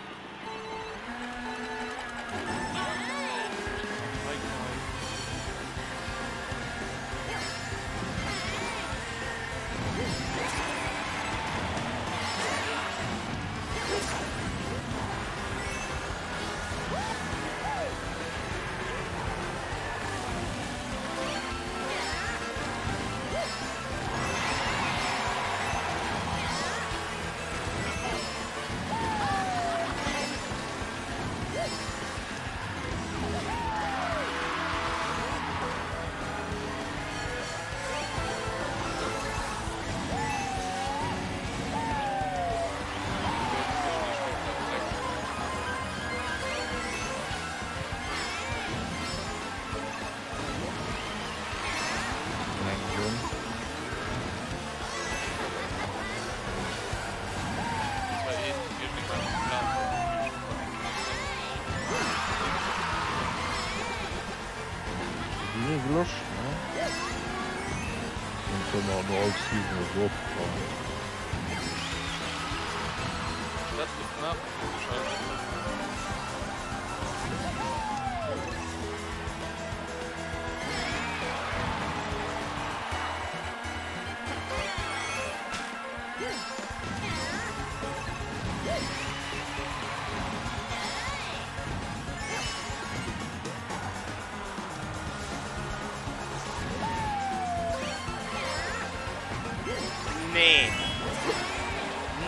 Nee.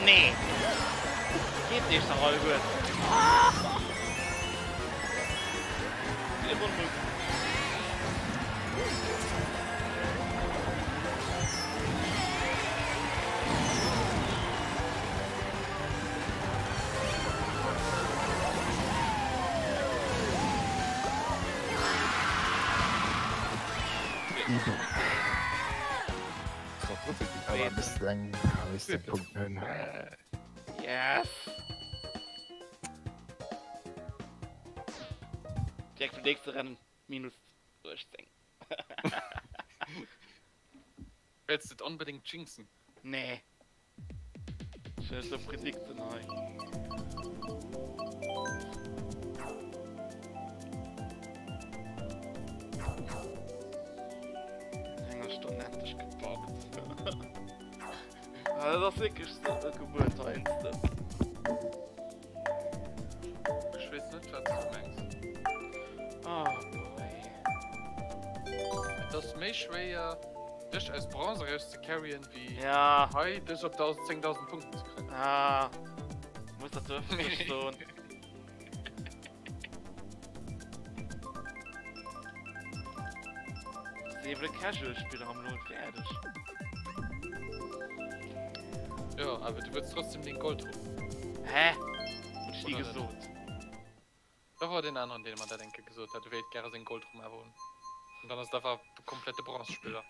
Nee. Geet iech dach alleguer. Yes! Direkt vum nächste Rennen minus 18. Wëlls de et onbedéngt jinxen? Nee. Ech wëll net sou predicten hei. An enger Stonn endlech gepackt. Ah, dat ass wierklech sou e Gebuert heiansdo. Ech weess net wat s du mengs. Oh boy. Et ass méi schwéier dech aus Bronze eraus ze carryen wéi Ja. hei dech op 10.000 Punkten ze kréien. Ah. Muss dat sou ëffentlech soen? Siwe Casual Spiller am Lo fäerdeg. Jo, awer du wëlls trotzdem deng Goldrumm. Hä? Hunn ech ni gesot. Da war deen aneren, deen mer dat eng Kéier gesot hat, e wéilt gäre seng Goldrumm awer hunn. An dann ass et awer e komplette Bronzespiller.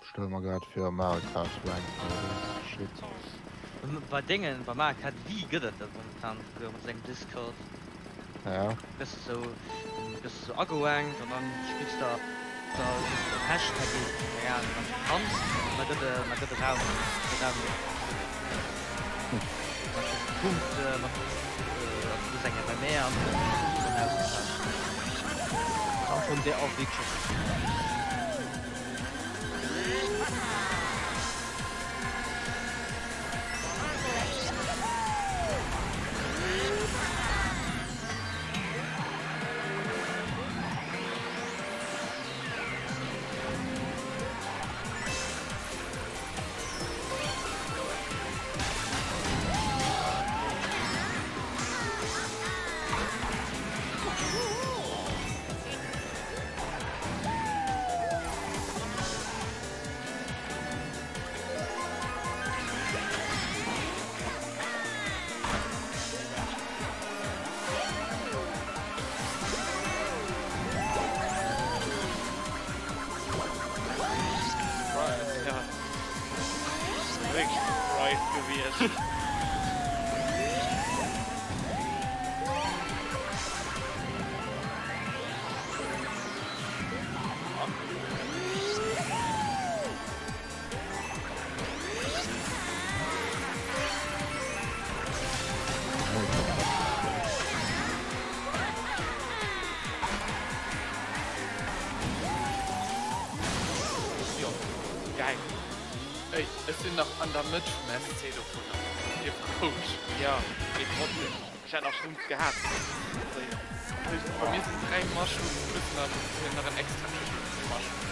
Stelle mer grad fir Mario Kart Rank Shit. Bei Déngen, bei Mario Kart Wii gëtt et dat momentan esouguer mat sengem Discord. Ja. Gëss de sou, gëss de sou agerankt an dann spills de da gëss de Hashtag keng Ahnung an du kanns an da gëtt e, da gëtt e Raum, e Raum da kriss de Punkte mat also du bist eng Kéier bei mär an da gëtt Punkten dann ausgetauscht. Am Fong der och wierklech. Geil. Ey, ech sinn nach an der Mëtt vum SC dovunner. Sief roueg. Ja, mee trotzdem, ech hätt nach Schtroumpf gehat. Bei mir sinn 3 Mushrooms plus nach nach en extra Mushroom.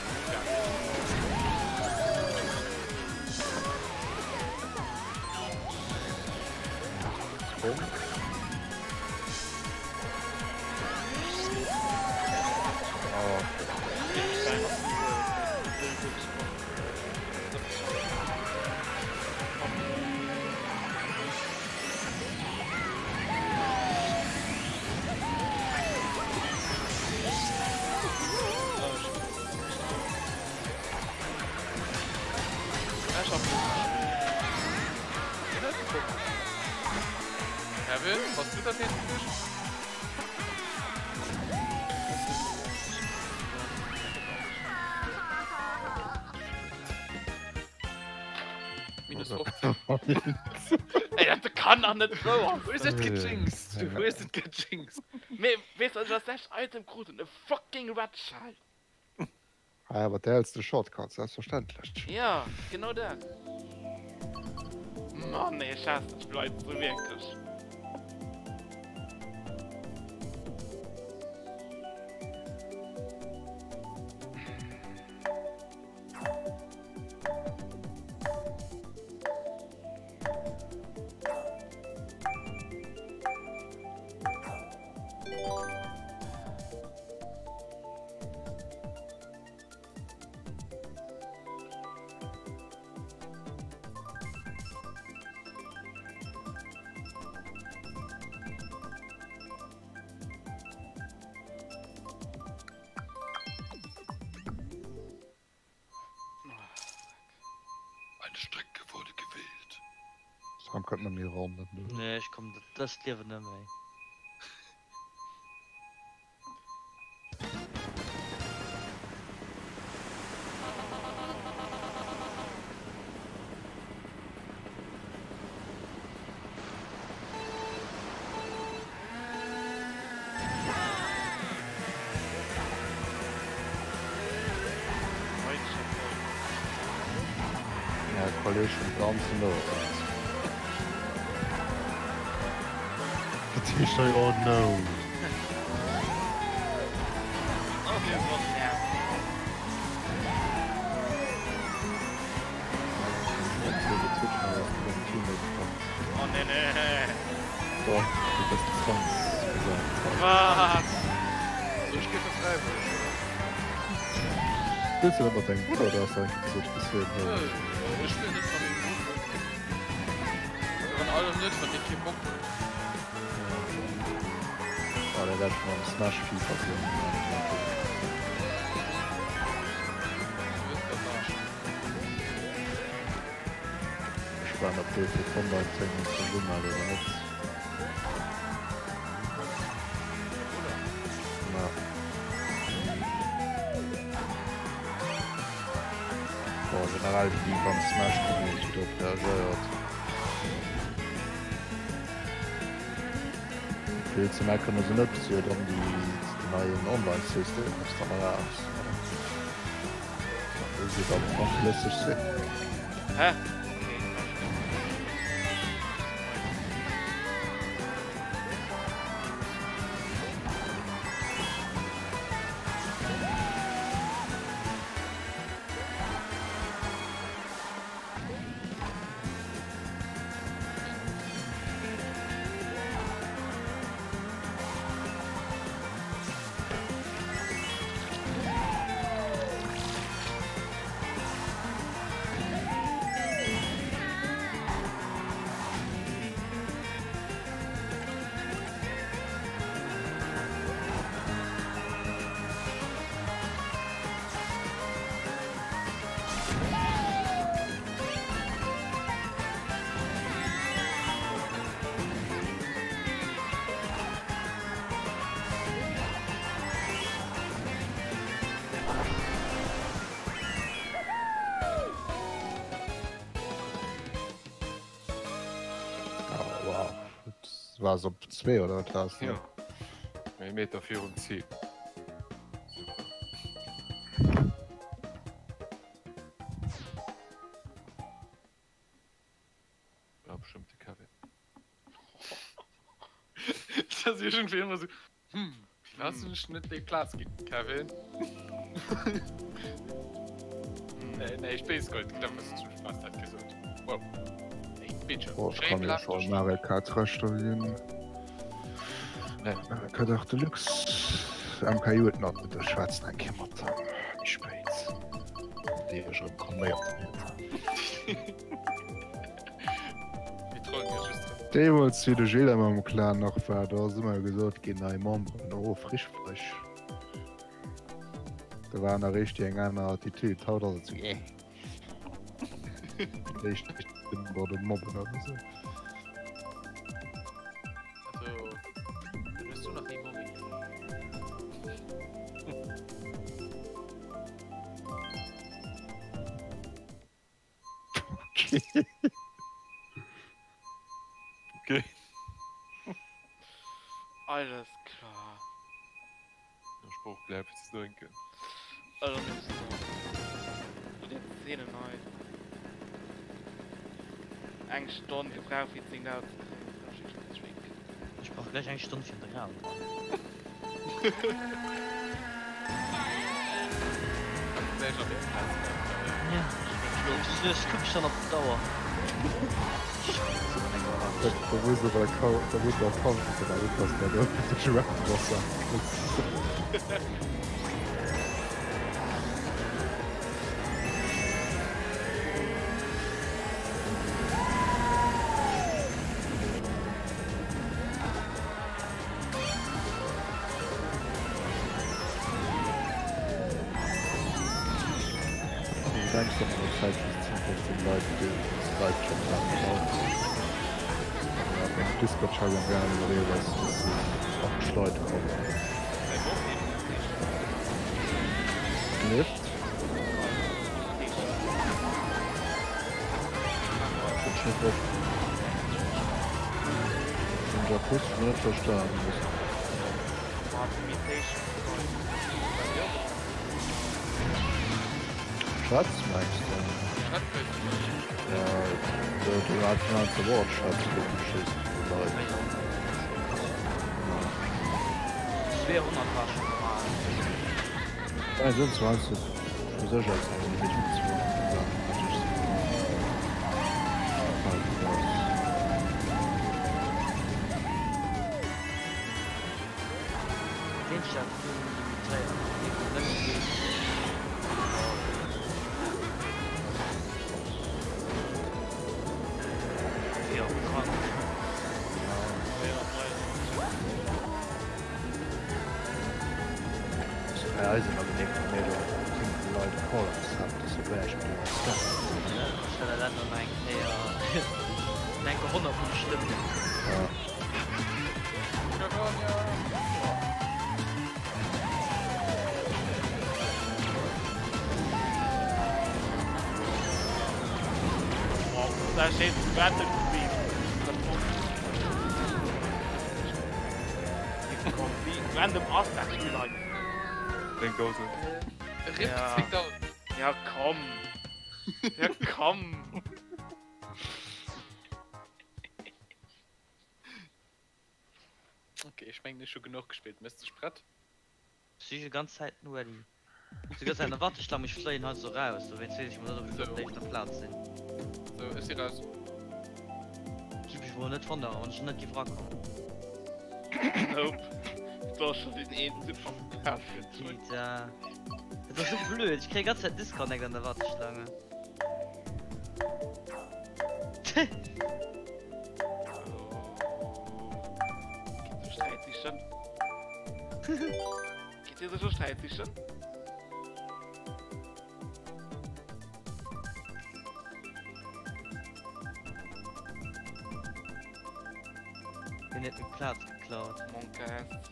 Kevin, bass du dat nees gewiescht? Minus 15. Ey, dat kann nach net wouer Du hues et gejinxt! Du hues et gejinxt! Mee weess du, dat lescht Item krut en, e fucking Red Shell! Ah, awer där häls de Shortcut, selbstverständlech. Ja, genau dat. Mann, ey, ech haassen d'Spill einfach sou wierklech. Eine Strecke wurde gewählt. Sam kënnt net méi eran. Nee, ech komm dëst Liewen net méi. Ja, Kolleg vum ganzen Owend. Dat heescht hei oh no. Oh nee nee. Doch, du bist zwangsgesagt. Wat? So, ech géif e fräiwëlleg. Spills du dat mat dengem Brudder oder ass dat eng Kéier esou speziell? Ech spillen net mat mengem Brudder. Virun allem net, wann dee kee Bock huet. Oh, dat wäert schon am Smash FIFA sinn. Ech waren, ob do fir d'Online-Training sech umellen oder net. Ja. Bon, generell wéi déi ganz Smash Community drop reagéiert. Vill ze meckeren ass net, si huet dann déi den neien Online-System ass dann eraus. Do si dann flësseg sinn. Hä? Oh, wow. War es op 2 oder wat war es? Ja. Ee Meter virum Zil. Super. War bestimmt de Kevin. Das ass iergendwéi ëmmer sou, hm, firwat hunn ech net déi Plaz ginn, Kevin? Nee, nee, ech weess guer net, dat ass zum Spaass dat gesot. Wow. Ey, Bildschirm. Oh, ech kann jo scho Mario Kart Rechter ginn. Nee. Mario Kart 8 Deluxe. MKU huet nach net, ech schwätzen eng Kéier mat em méi spéit. Déi ech erëm calméiert huet. Deemools wéi de Gilles ëmmer am Clan nach war, do ass ëmmer gesot ginn, nei Memberen, oh frisch frisch. Do war nach richteg eng aner Attitude, haut ass et sou, eh. Déi oder mobben oder sou. Also, dann hues du nach ni Mobbing gemaach. Okay. Okay. Alles klar. Ech brauch gläich eppes ze drénken. Also muss du. Du den Szene nei. Eng Stonn gebraucht fir d'Signal ze kréien. Ech brauch gläich eng Stonn fir an de Raum. Ech kuck schon op d'Auer. Da muss awer da muss awer kaufen, well net dass der do de Rap-Boss Du denkst doch an der Zäit just 10, 15 Leit, déi uns Live-Chat maachen haut. An engem Discord-Channel am gaangen iwwerleeën, dass 80 Leit kommen. Lift. Hun akustesch net verstanen. Schatz meinst du? Ja, du hat ganze Wort Schatz geschissen. 200 war schon normal. Ja, sind 20. Leit e Call-Up-Set, dass se vläicht mat enger Skat. Ech well dat nach eng Kéier, enke 100 mol stëmmen. Ja. Wow, da steet Random Queen. Wéi random ass dat Spill einfach? 10.000. RIP Ja. 10.000. Ja komm. Ja komm. Okay, ech mengen ech hu genuch gespillt. Mëss dech prett? Ech si ganz Zäit ready. Ech si ganz Zäit an der Warteschlang, ech fléien hei sou raus, dowéinst weess ech mol net ob ech op der éischter Plaz sinn. Sou, ech si raus. Giff mech mol net wonneren wann ech net giff rakommen. Nope. Du hast schon den een Typ vom Plaz gezogen. Pita. Dat ass sou blöd, ech kréie ganz Zäit Disconnect an der Warteschlange. Geht sech Sträit sichen? Geht dir sech Sträit sichen? Hien huet meng Plaz geklaut. Monkas.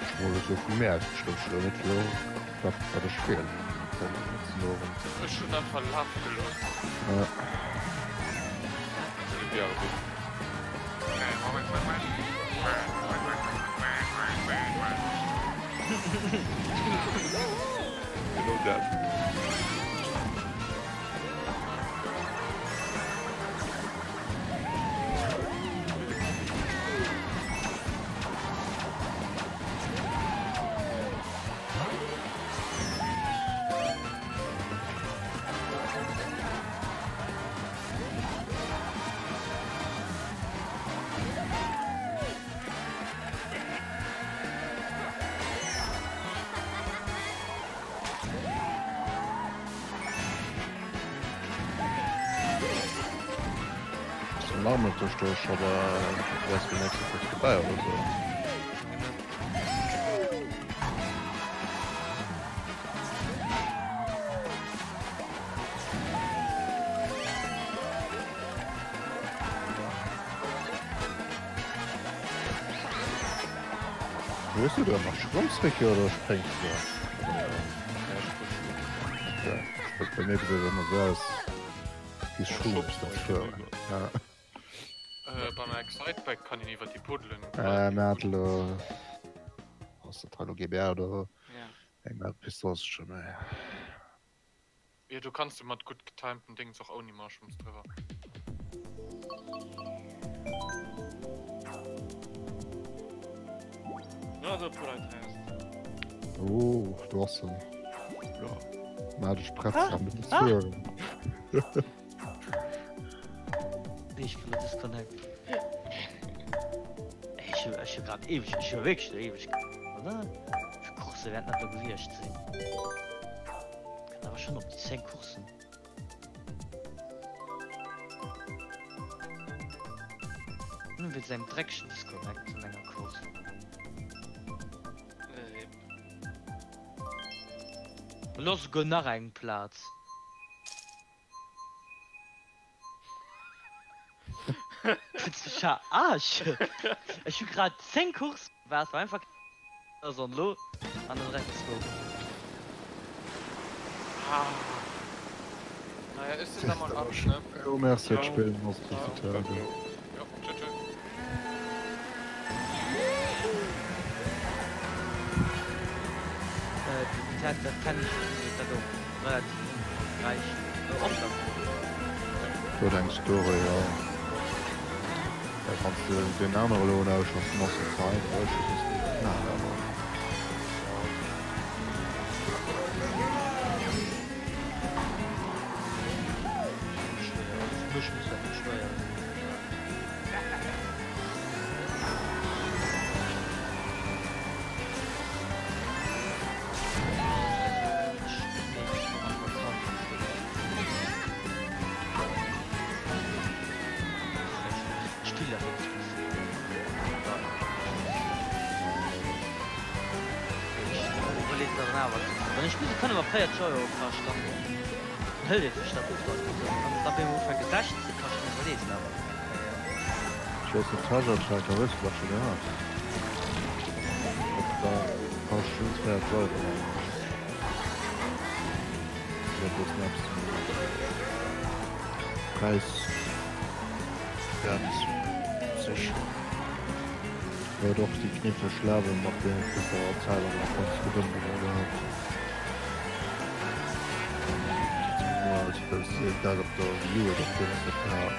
Ech wollt elo vu mär aus, ech wëll elo net elo wat wat ech spillen den Owend. Ech hunn einfach lafe gelooss. Ja. Genau dat. Nachmittag durch, aber wärst du nächste Woche dabei oder so. Wo bist du denn? Schwimmst du hier oder springst du? Ja, bei mir gesäit et ëmmer sou aus wéi Schwummst dat fueren. Ja. Äh, beim Excitebike kann een iwwer déi Puddelen. Äh, mir hat elo ass dat hei elo GBA oder Ja. eng Map Pistol ass schon méi. Jo, do kanns du mat gutt getimten Dings och ouni Mushrooms driwwer. No, so puer Leit raus. Oh, do ass en. Ja. Magesch Press am fueren. Ich bin disconnect. Ech hu ech hu grad eweg ech hu wierklech eweg oder? Fir Course wäerten dat do gewiescht sinn. Kënnt awer schonn op déi 10 Coursen. Nëmme wéinst engem dreckegen Disconnect an enger Course. Rip. Elo ass esouguer nach eng Plaz. Wëlls dech verarschen? Ech hu grad 10 Coursen gewaart, wou einfach keen ass an elo an der dräi zwou. Ah. Naja, ech sinn da mol ab, ne? Jo, merci, et spillen ass profitabel. Jo, tschö tschö. Dat kennen ech, dat och relativ ëmfangräich Opnamen. Huet eng Story, jo. Da kanns de deen anere elo lauschteren, ass och fein, ech hu just net gemaach, awer. Mech muss dat net stéieren. Ech weess net, Treasure Tracker, hues de dat scho gehat? Op der kascht just 40 Euro mengen ech. Oder do ass nach eppes zum Präis ganz sech. Huet och déi kniffleg Level mat deene kriss de der Zäit awer nach ganz gutt ëmgeholl gehat. Dat op der Wii U huet och deemools net gehat.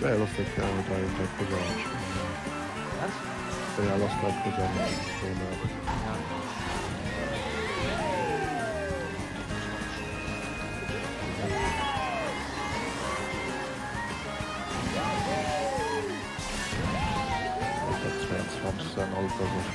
Wéi al ass dat däi Cousin? Wat? Wéi al ass däi Cousin? Alter 22 säin Alter sech.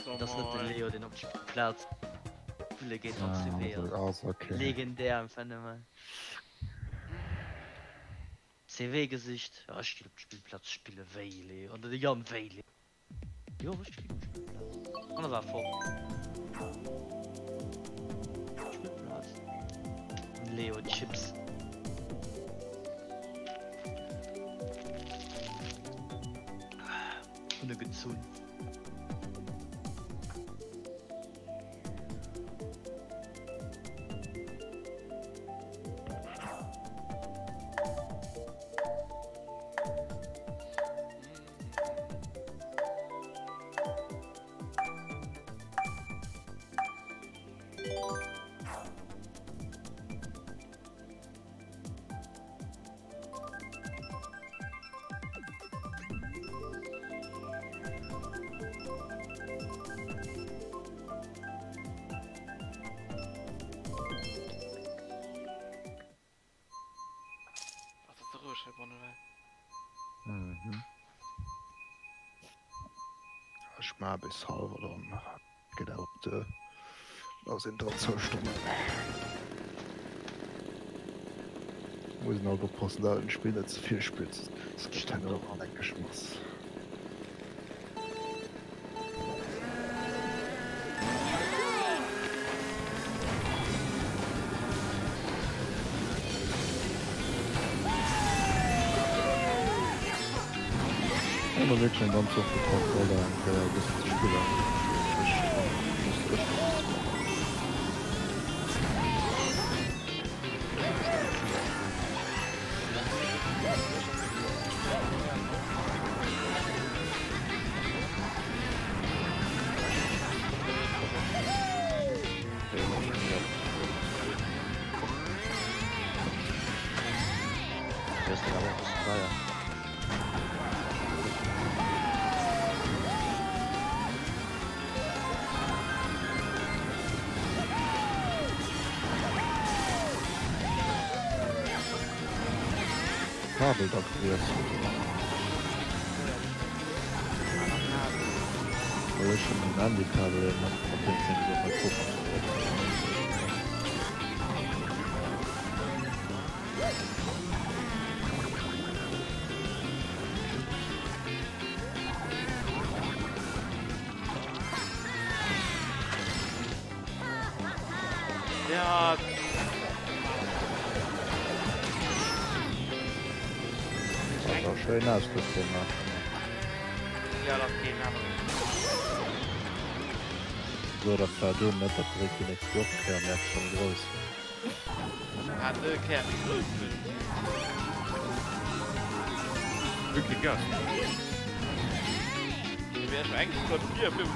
Et ass net de Leo deen op d'Plaz spille geet wann CW ass. Legendär einfach nëmmen. CW Gesicht, jo ech ginn op d'Spillplaz spille wéi Leo oder de Yann wéi Leo. Jo ech ginn op d'Spillplaz an e war fort. Spillplaz Leo Chips. Hunn e gezunn. Ass dat ze roueg heibannen, well? Mhm. Ech maa bis halwer dann geet awer op de da sinn dran zwou Stonnen. Muss een alt oppassen dat een d'Spill net ze vill spillt, soss gëtt herno och an eng geschmass. Hu mer wierklech eng ganz Woch gebraucht fir all eng Kéier e bëssen ze spillen. Ech muss gëschter e bësse maachen. Kabel da gewiesselt? Well ech hunn den Handykabel eben net mat deem sinn ech och net kucken. Ja. Sah schön aus, das Ding. Ja, dat geet awer. So, dat war do net, dat direkt déi nächst Woch Kéier merkt schon grouss. Ah, de Kéier méi grouss gëtt. Huet kee Gas. Wär ech eng Stonn 4, 5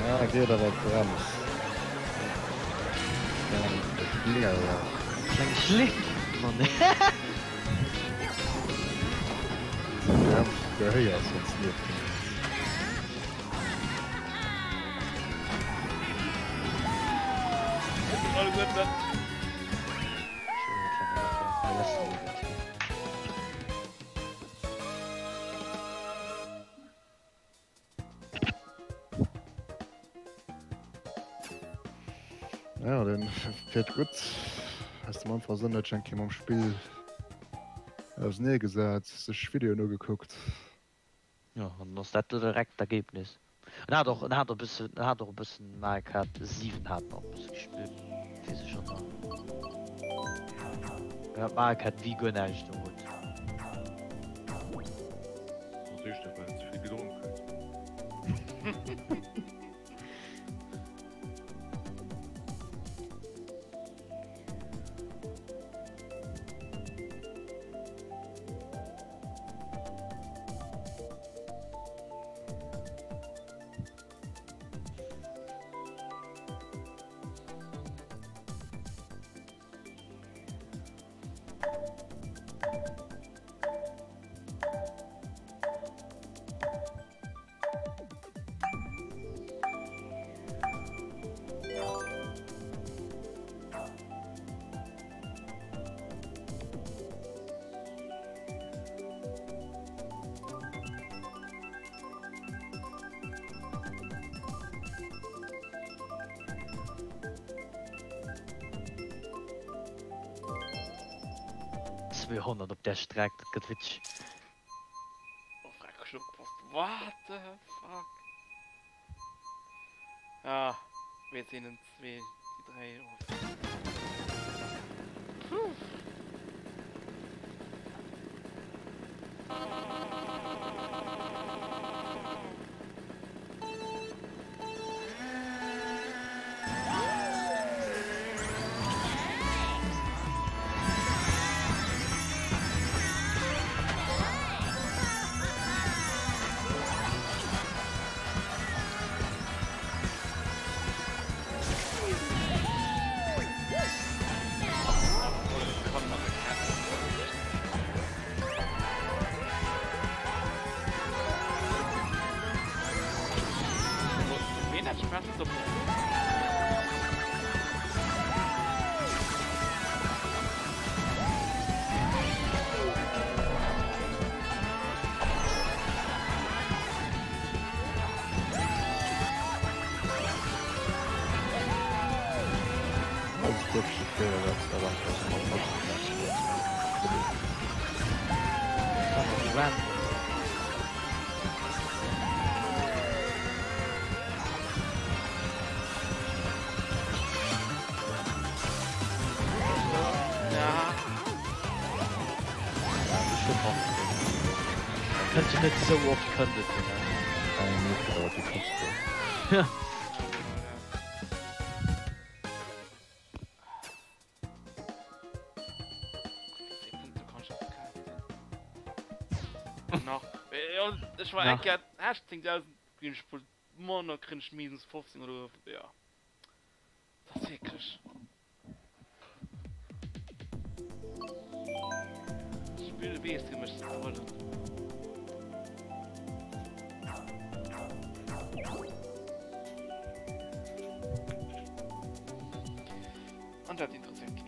Ja, geet awer d'Brems. Kleng Schlick! Mann. D'Brems gehéiers, sonst lieft de net. Ja, den fiert gutt. Aus dem einfache Sënn, huet sech eng Kéier mam Spill auseneegesat, sech Videoen ugekuckt. Jo, an dann ass dat do direkt d'Ergebnis. En hat och, en hat och e bëssen, en hat och e bëssen Mario Kart 7 hat en och e bësse gespillt, weess ech och nach. Mee mat Mario Kart Wii guer näischt um Hutt. Dat heescht dat, well en ze vill gedronk huet. Zweehonnert op där Streck, dat gëtt wierklech. Oh freck, ech hun opgepasst. What the fuck? Ah, mir sinn en 2, déi 3, oh. Puh. Kënnt jo net esou oft kënnt et jo net. Eng Minutt gedauert déi Course do. Ja. Nach ech war eng Kéier 18000 ginn ech wuel manner kréien ech minus 15 oder jo dat ass wierklech. D'Spill weess fir mech ze trollen. dat interesséiert keen.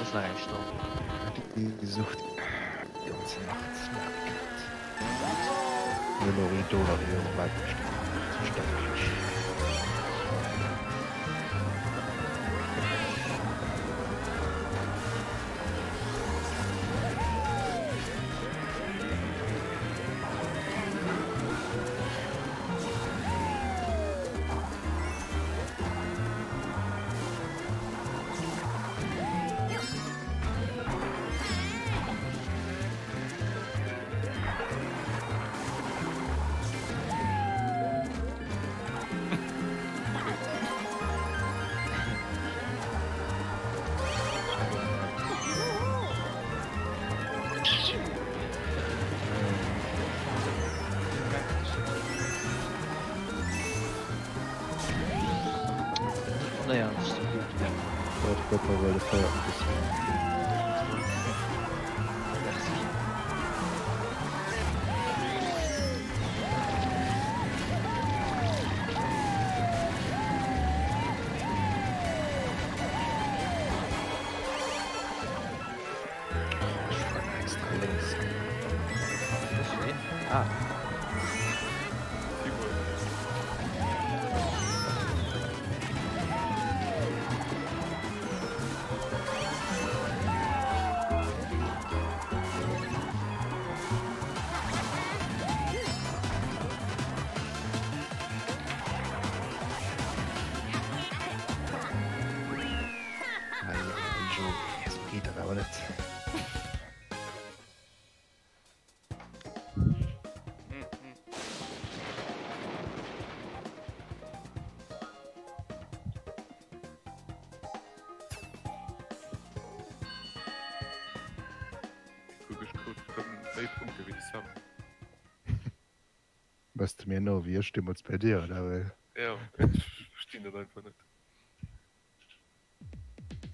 Ass nach eng Stonn. Déi sucht déi ganze Nacht Mario Kart. Mir hunn och een Dollar hier um Bett gestach. Naja, das ist doch gut. Doch, mëttlerweile feiert en bëssen. Merci. Ech fueren extra lénks. Ah. Joe, esou geet dat awer net. Kuck, ech krut rëm méi Punkte wéi de Sam. Bass de mir no wéi ech deemools bei dir, oder wéi? Jo, ech verstinn dat einfach net.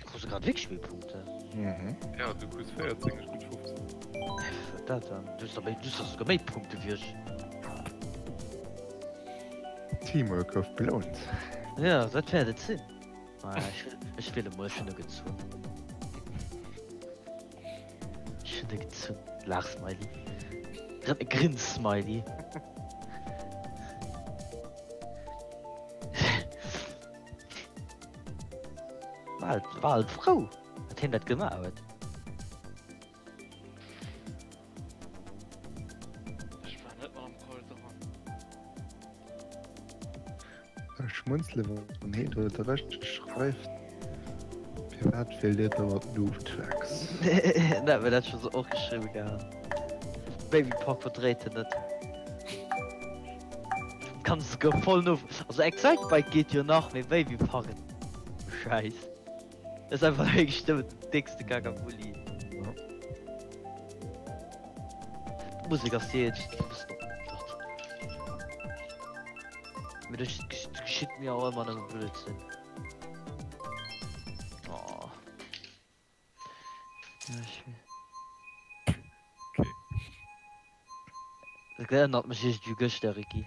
Krus de grad wierklech méi Punkten? Mhm. Ja, du krus 14, ech krut 15. Hä, wat dat dann? Du hues der méi, du hues der souguer méi Punkte wéi ech. Teamwork gouf belount. Ja, dat wäert et sinn. Ma ech, ech wiele mol, ech hunn e gezunn. Ech hunn e gezunn. Laachsmiley. Grinssmiley. War war halt frou, datt hien dat gemaach huet. Ech war net mat am Call dran. Ech schmunzele wann heen do dat richteg schreift. Firwat wielt dir da mat Noob Tracks? Dat mir dat scho sou och geschriwwe gehat. Baby Park verdréit en net. Kann souguer voll no, also Excitebike geet jo nach, mee Baby Park Schäiss. Dat ass einfach wierklech nëmmen den déckste Kakabulli. D'Musek ass déi eenzeg déi e bëssen opmuntert. Mee dat geschitt mir och ëmmer nëmme Blödsinn. Oh. Okay. Dat erënnert mech iergendwéi u gëschter, Ricky.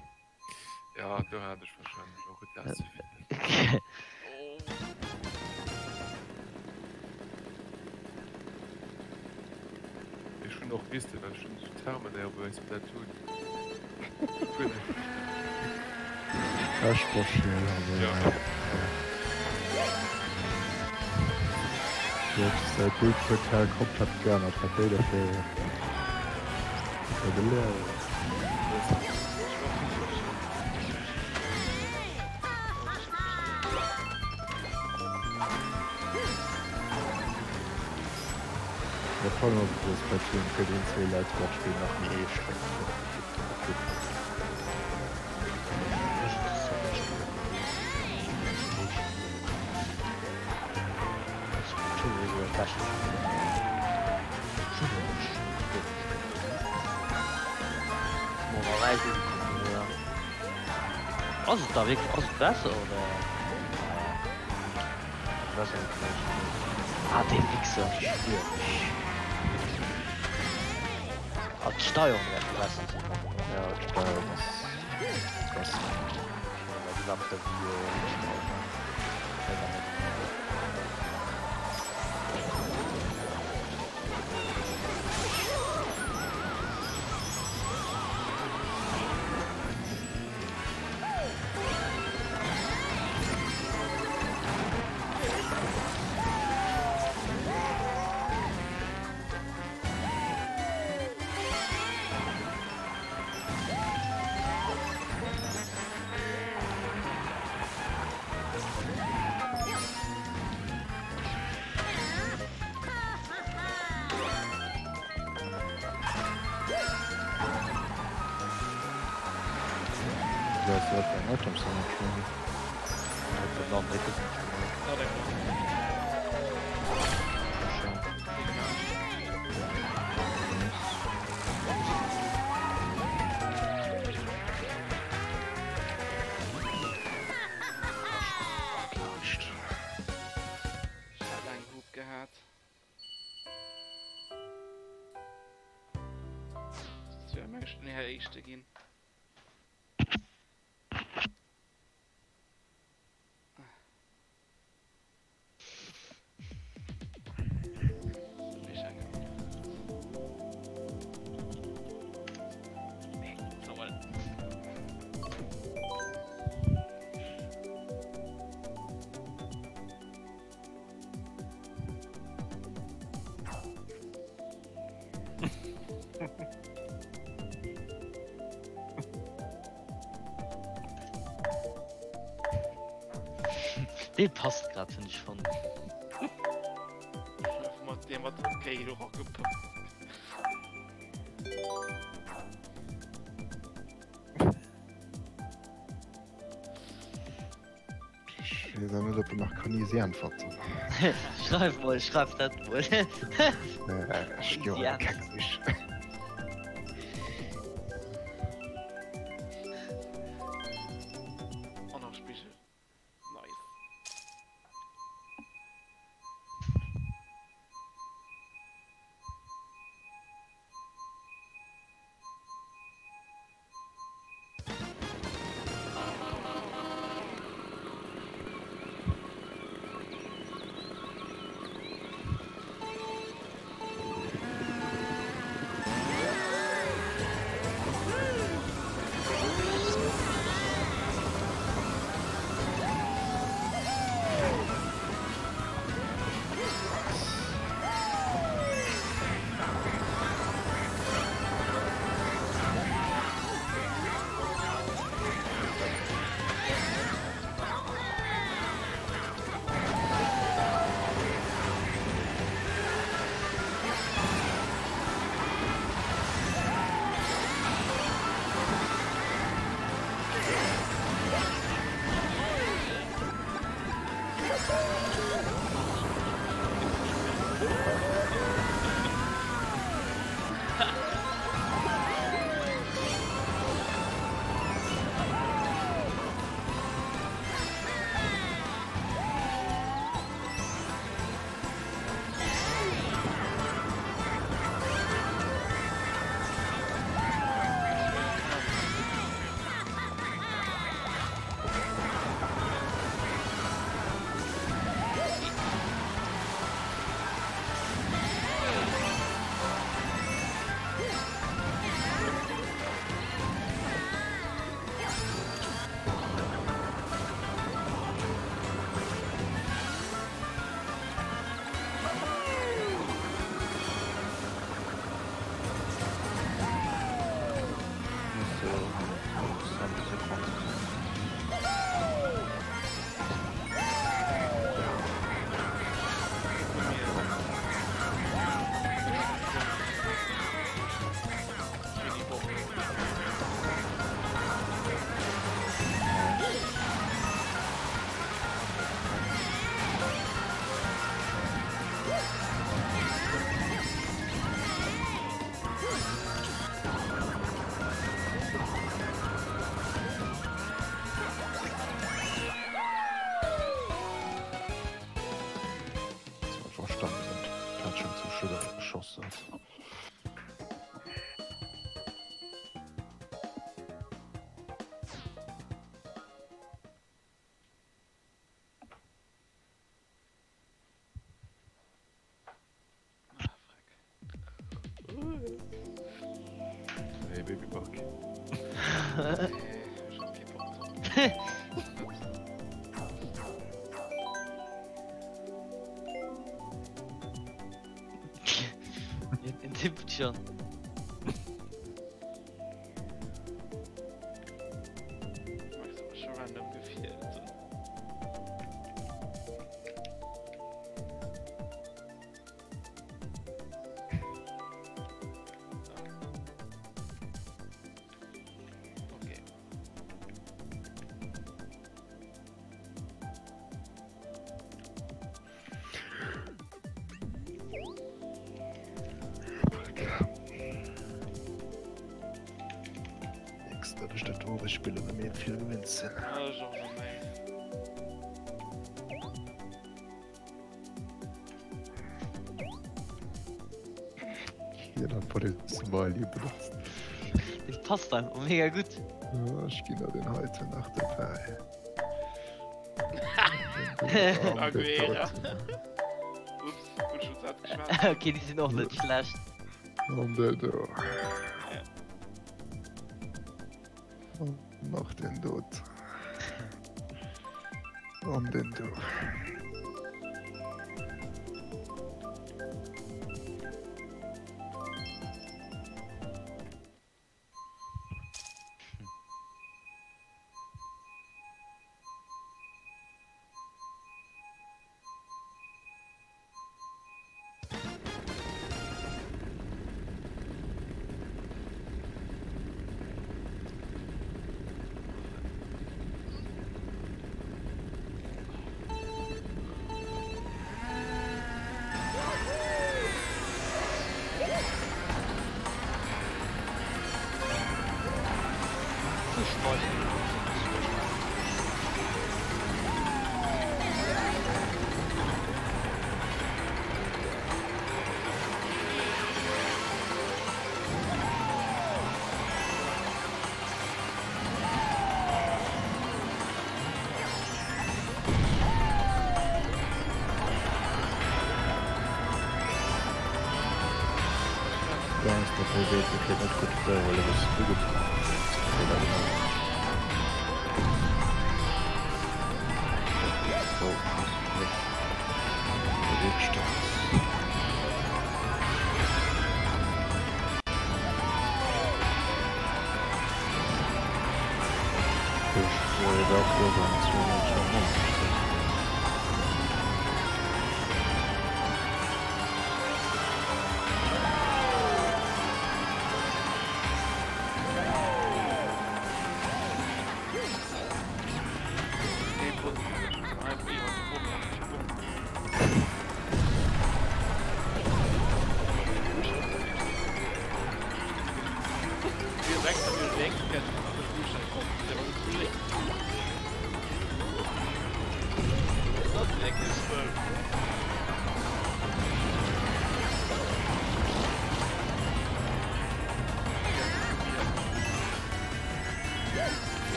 Ja, do hat ech wahrscheinlech och e Glas ze vill. Ech hunn och, weess de, well ech hunn esou Termen déi op eis Splatoon. Guer net verstanen. Ech verstinn awer. Du hues säi Bild total komplett geännert, wat déi da fir e Ja, vor allem op der Splatoon gëtt een zwee Leit déi dat Spill nach ni eescht gekuckt. Ass et da wierklech, ass et besser oder? Ah dee Wichser, ech schwuer. Ah d'Steierung wäert besser sinn. Ja d'Steierung ass besser. Déi war mat der Wii jo net schlecht. Éischte ginn. Dee passt grad hunn ech fonnt. Mat deem mat okay do gepasst. Ech weess awer net ob en nach kann easy äntwerten. Schreif mol, schreif dat mol. Ech gi och eng Keck sich. An nach Spigel. Nice. Dat schon zum Schudder geschoss hat. Ah, freck. Hey, Baby Park. Nee, schon Pipot. Den tippt schon. Max hat schon random gefehlt. Okay. Nix, dat ech dat do spillen a mir vill gewinnt sinn. Ah, ech och net méi. Hien hat voll den Smiley benotzt. Dee passt einfach mega gutt. Ja, ech ginn der den heiten nach dobäi. Aguero. Ups, hunn schon Saz geschwat. Okay, déi sinn och net schlecht. An der do. An nach den dot. An den do.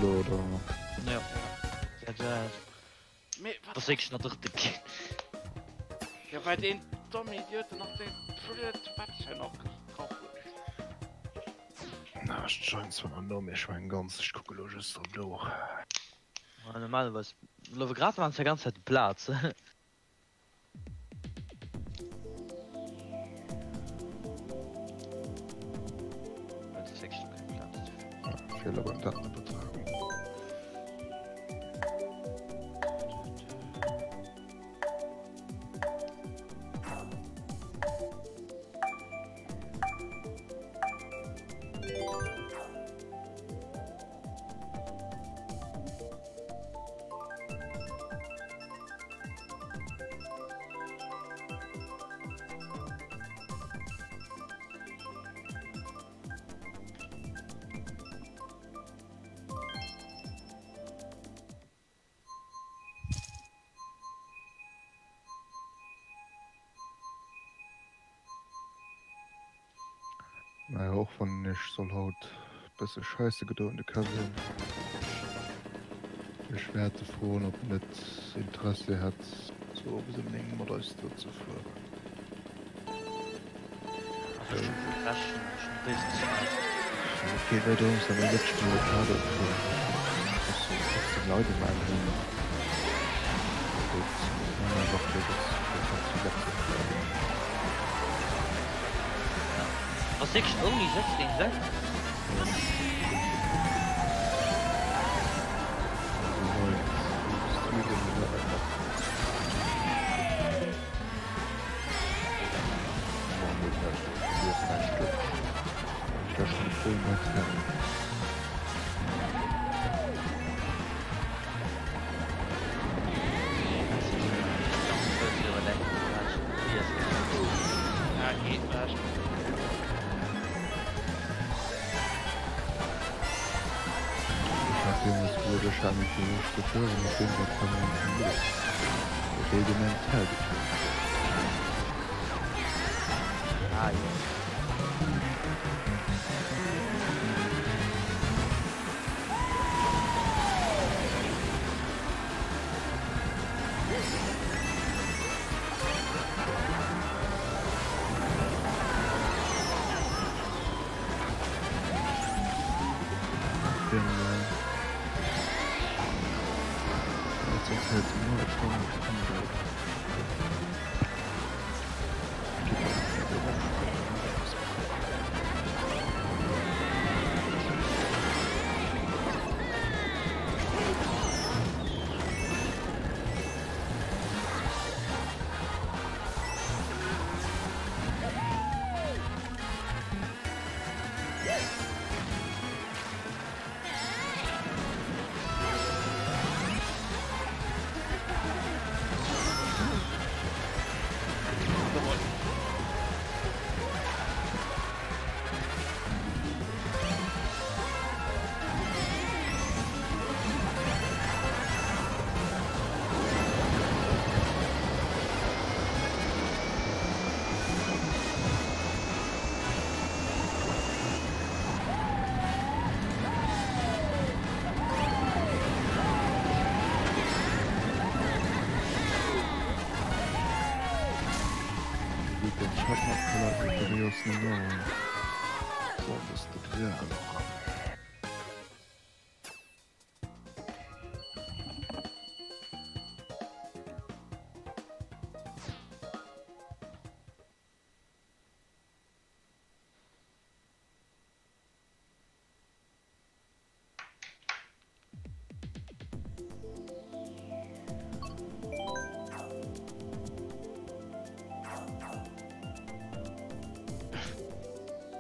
Oder? Ja. Ja, ja. Mee wat? Das wéinst nach drëtte ginn. Ja, well deen domme Idiot nach dee blöd Wäppchen nach drauf huet. Na, ech join zwar nach no, mee ech mengen ganz, ech kucke lo just op d'Uhr. Ja, normalerweis lo grad waren ze ganz Zäit Plaz. ass wierklech elo keng Plaz dofir. Feeler beim Datenübertragung. Naja, och wann ech soll haut bësse scheisse gedoen, de Kevin. Ech wäerte froen, ob en net Interessi hätt, zu owes ëm 9 mat eis do ze fueren. Et geet net drëms, datt mir wierklech den Avocado fueren. Ech soen 15 Leit um Enn hunn. Ass wierklech ouni 6 géint 6? Rudimentär gefuer. Ah jo.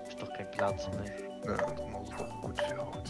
Ist doch keng Plaz méi. Ja, dann ass et och gutt fir haut.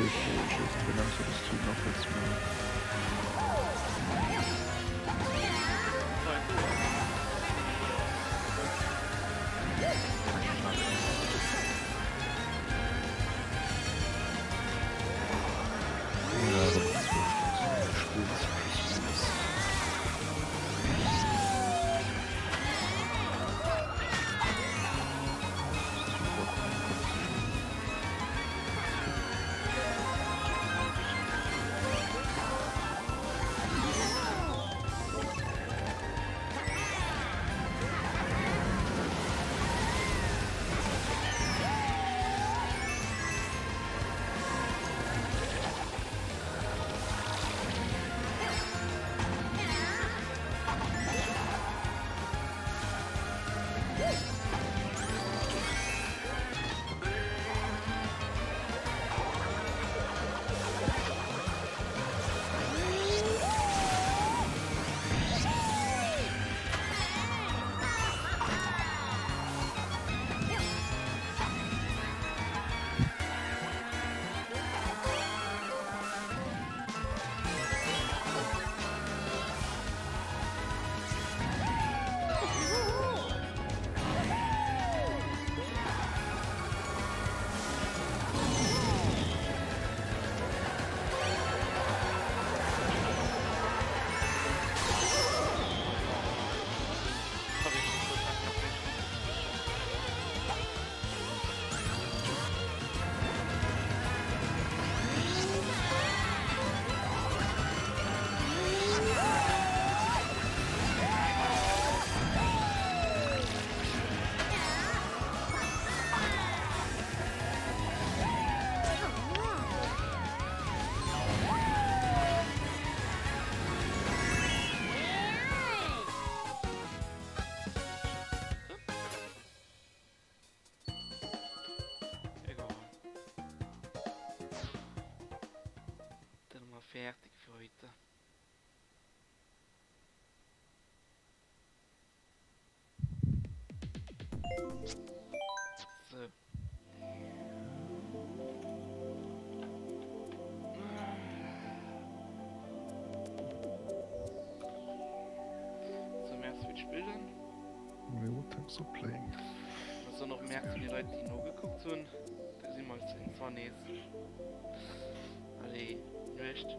heescht, ech weess net genau, wat s du nach wëlls man. Ja, erëm zwou Stonnen gespillt, plus minus. Egal. Dann mal fertig für heute. So. So, merci fir d'Spillen. Jo, thanks for playing. Ech soen och Merci un déi Leit, déi nogekuckt hunn. Da gesi mer eis iergendwann nees. Allez, Nuecht.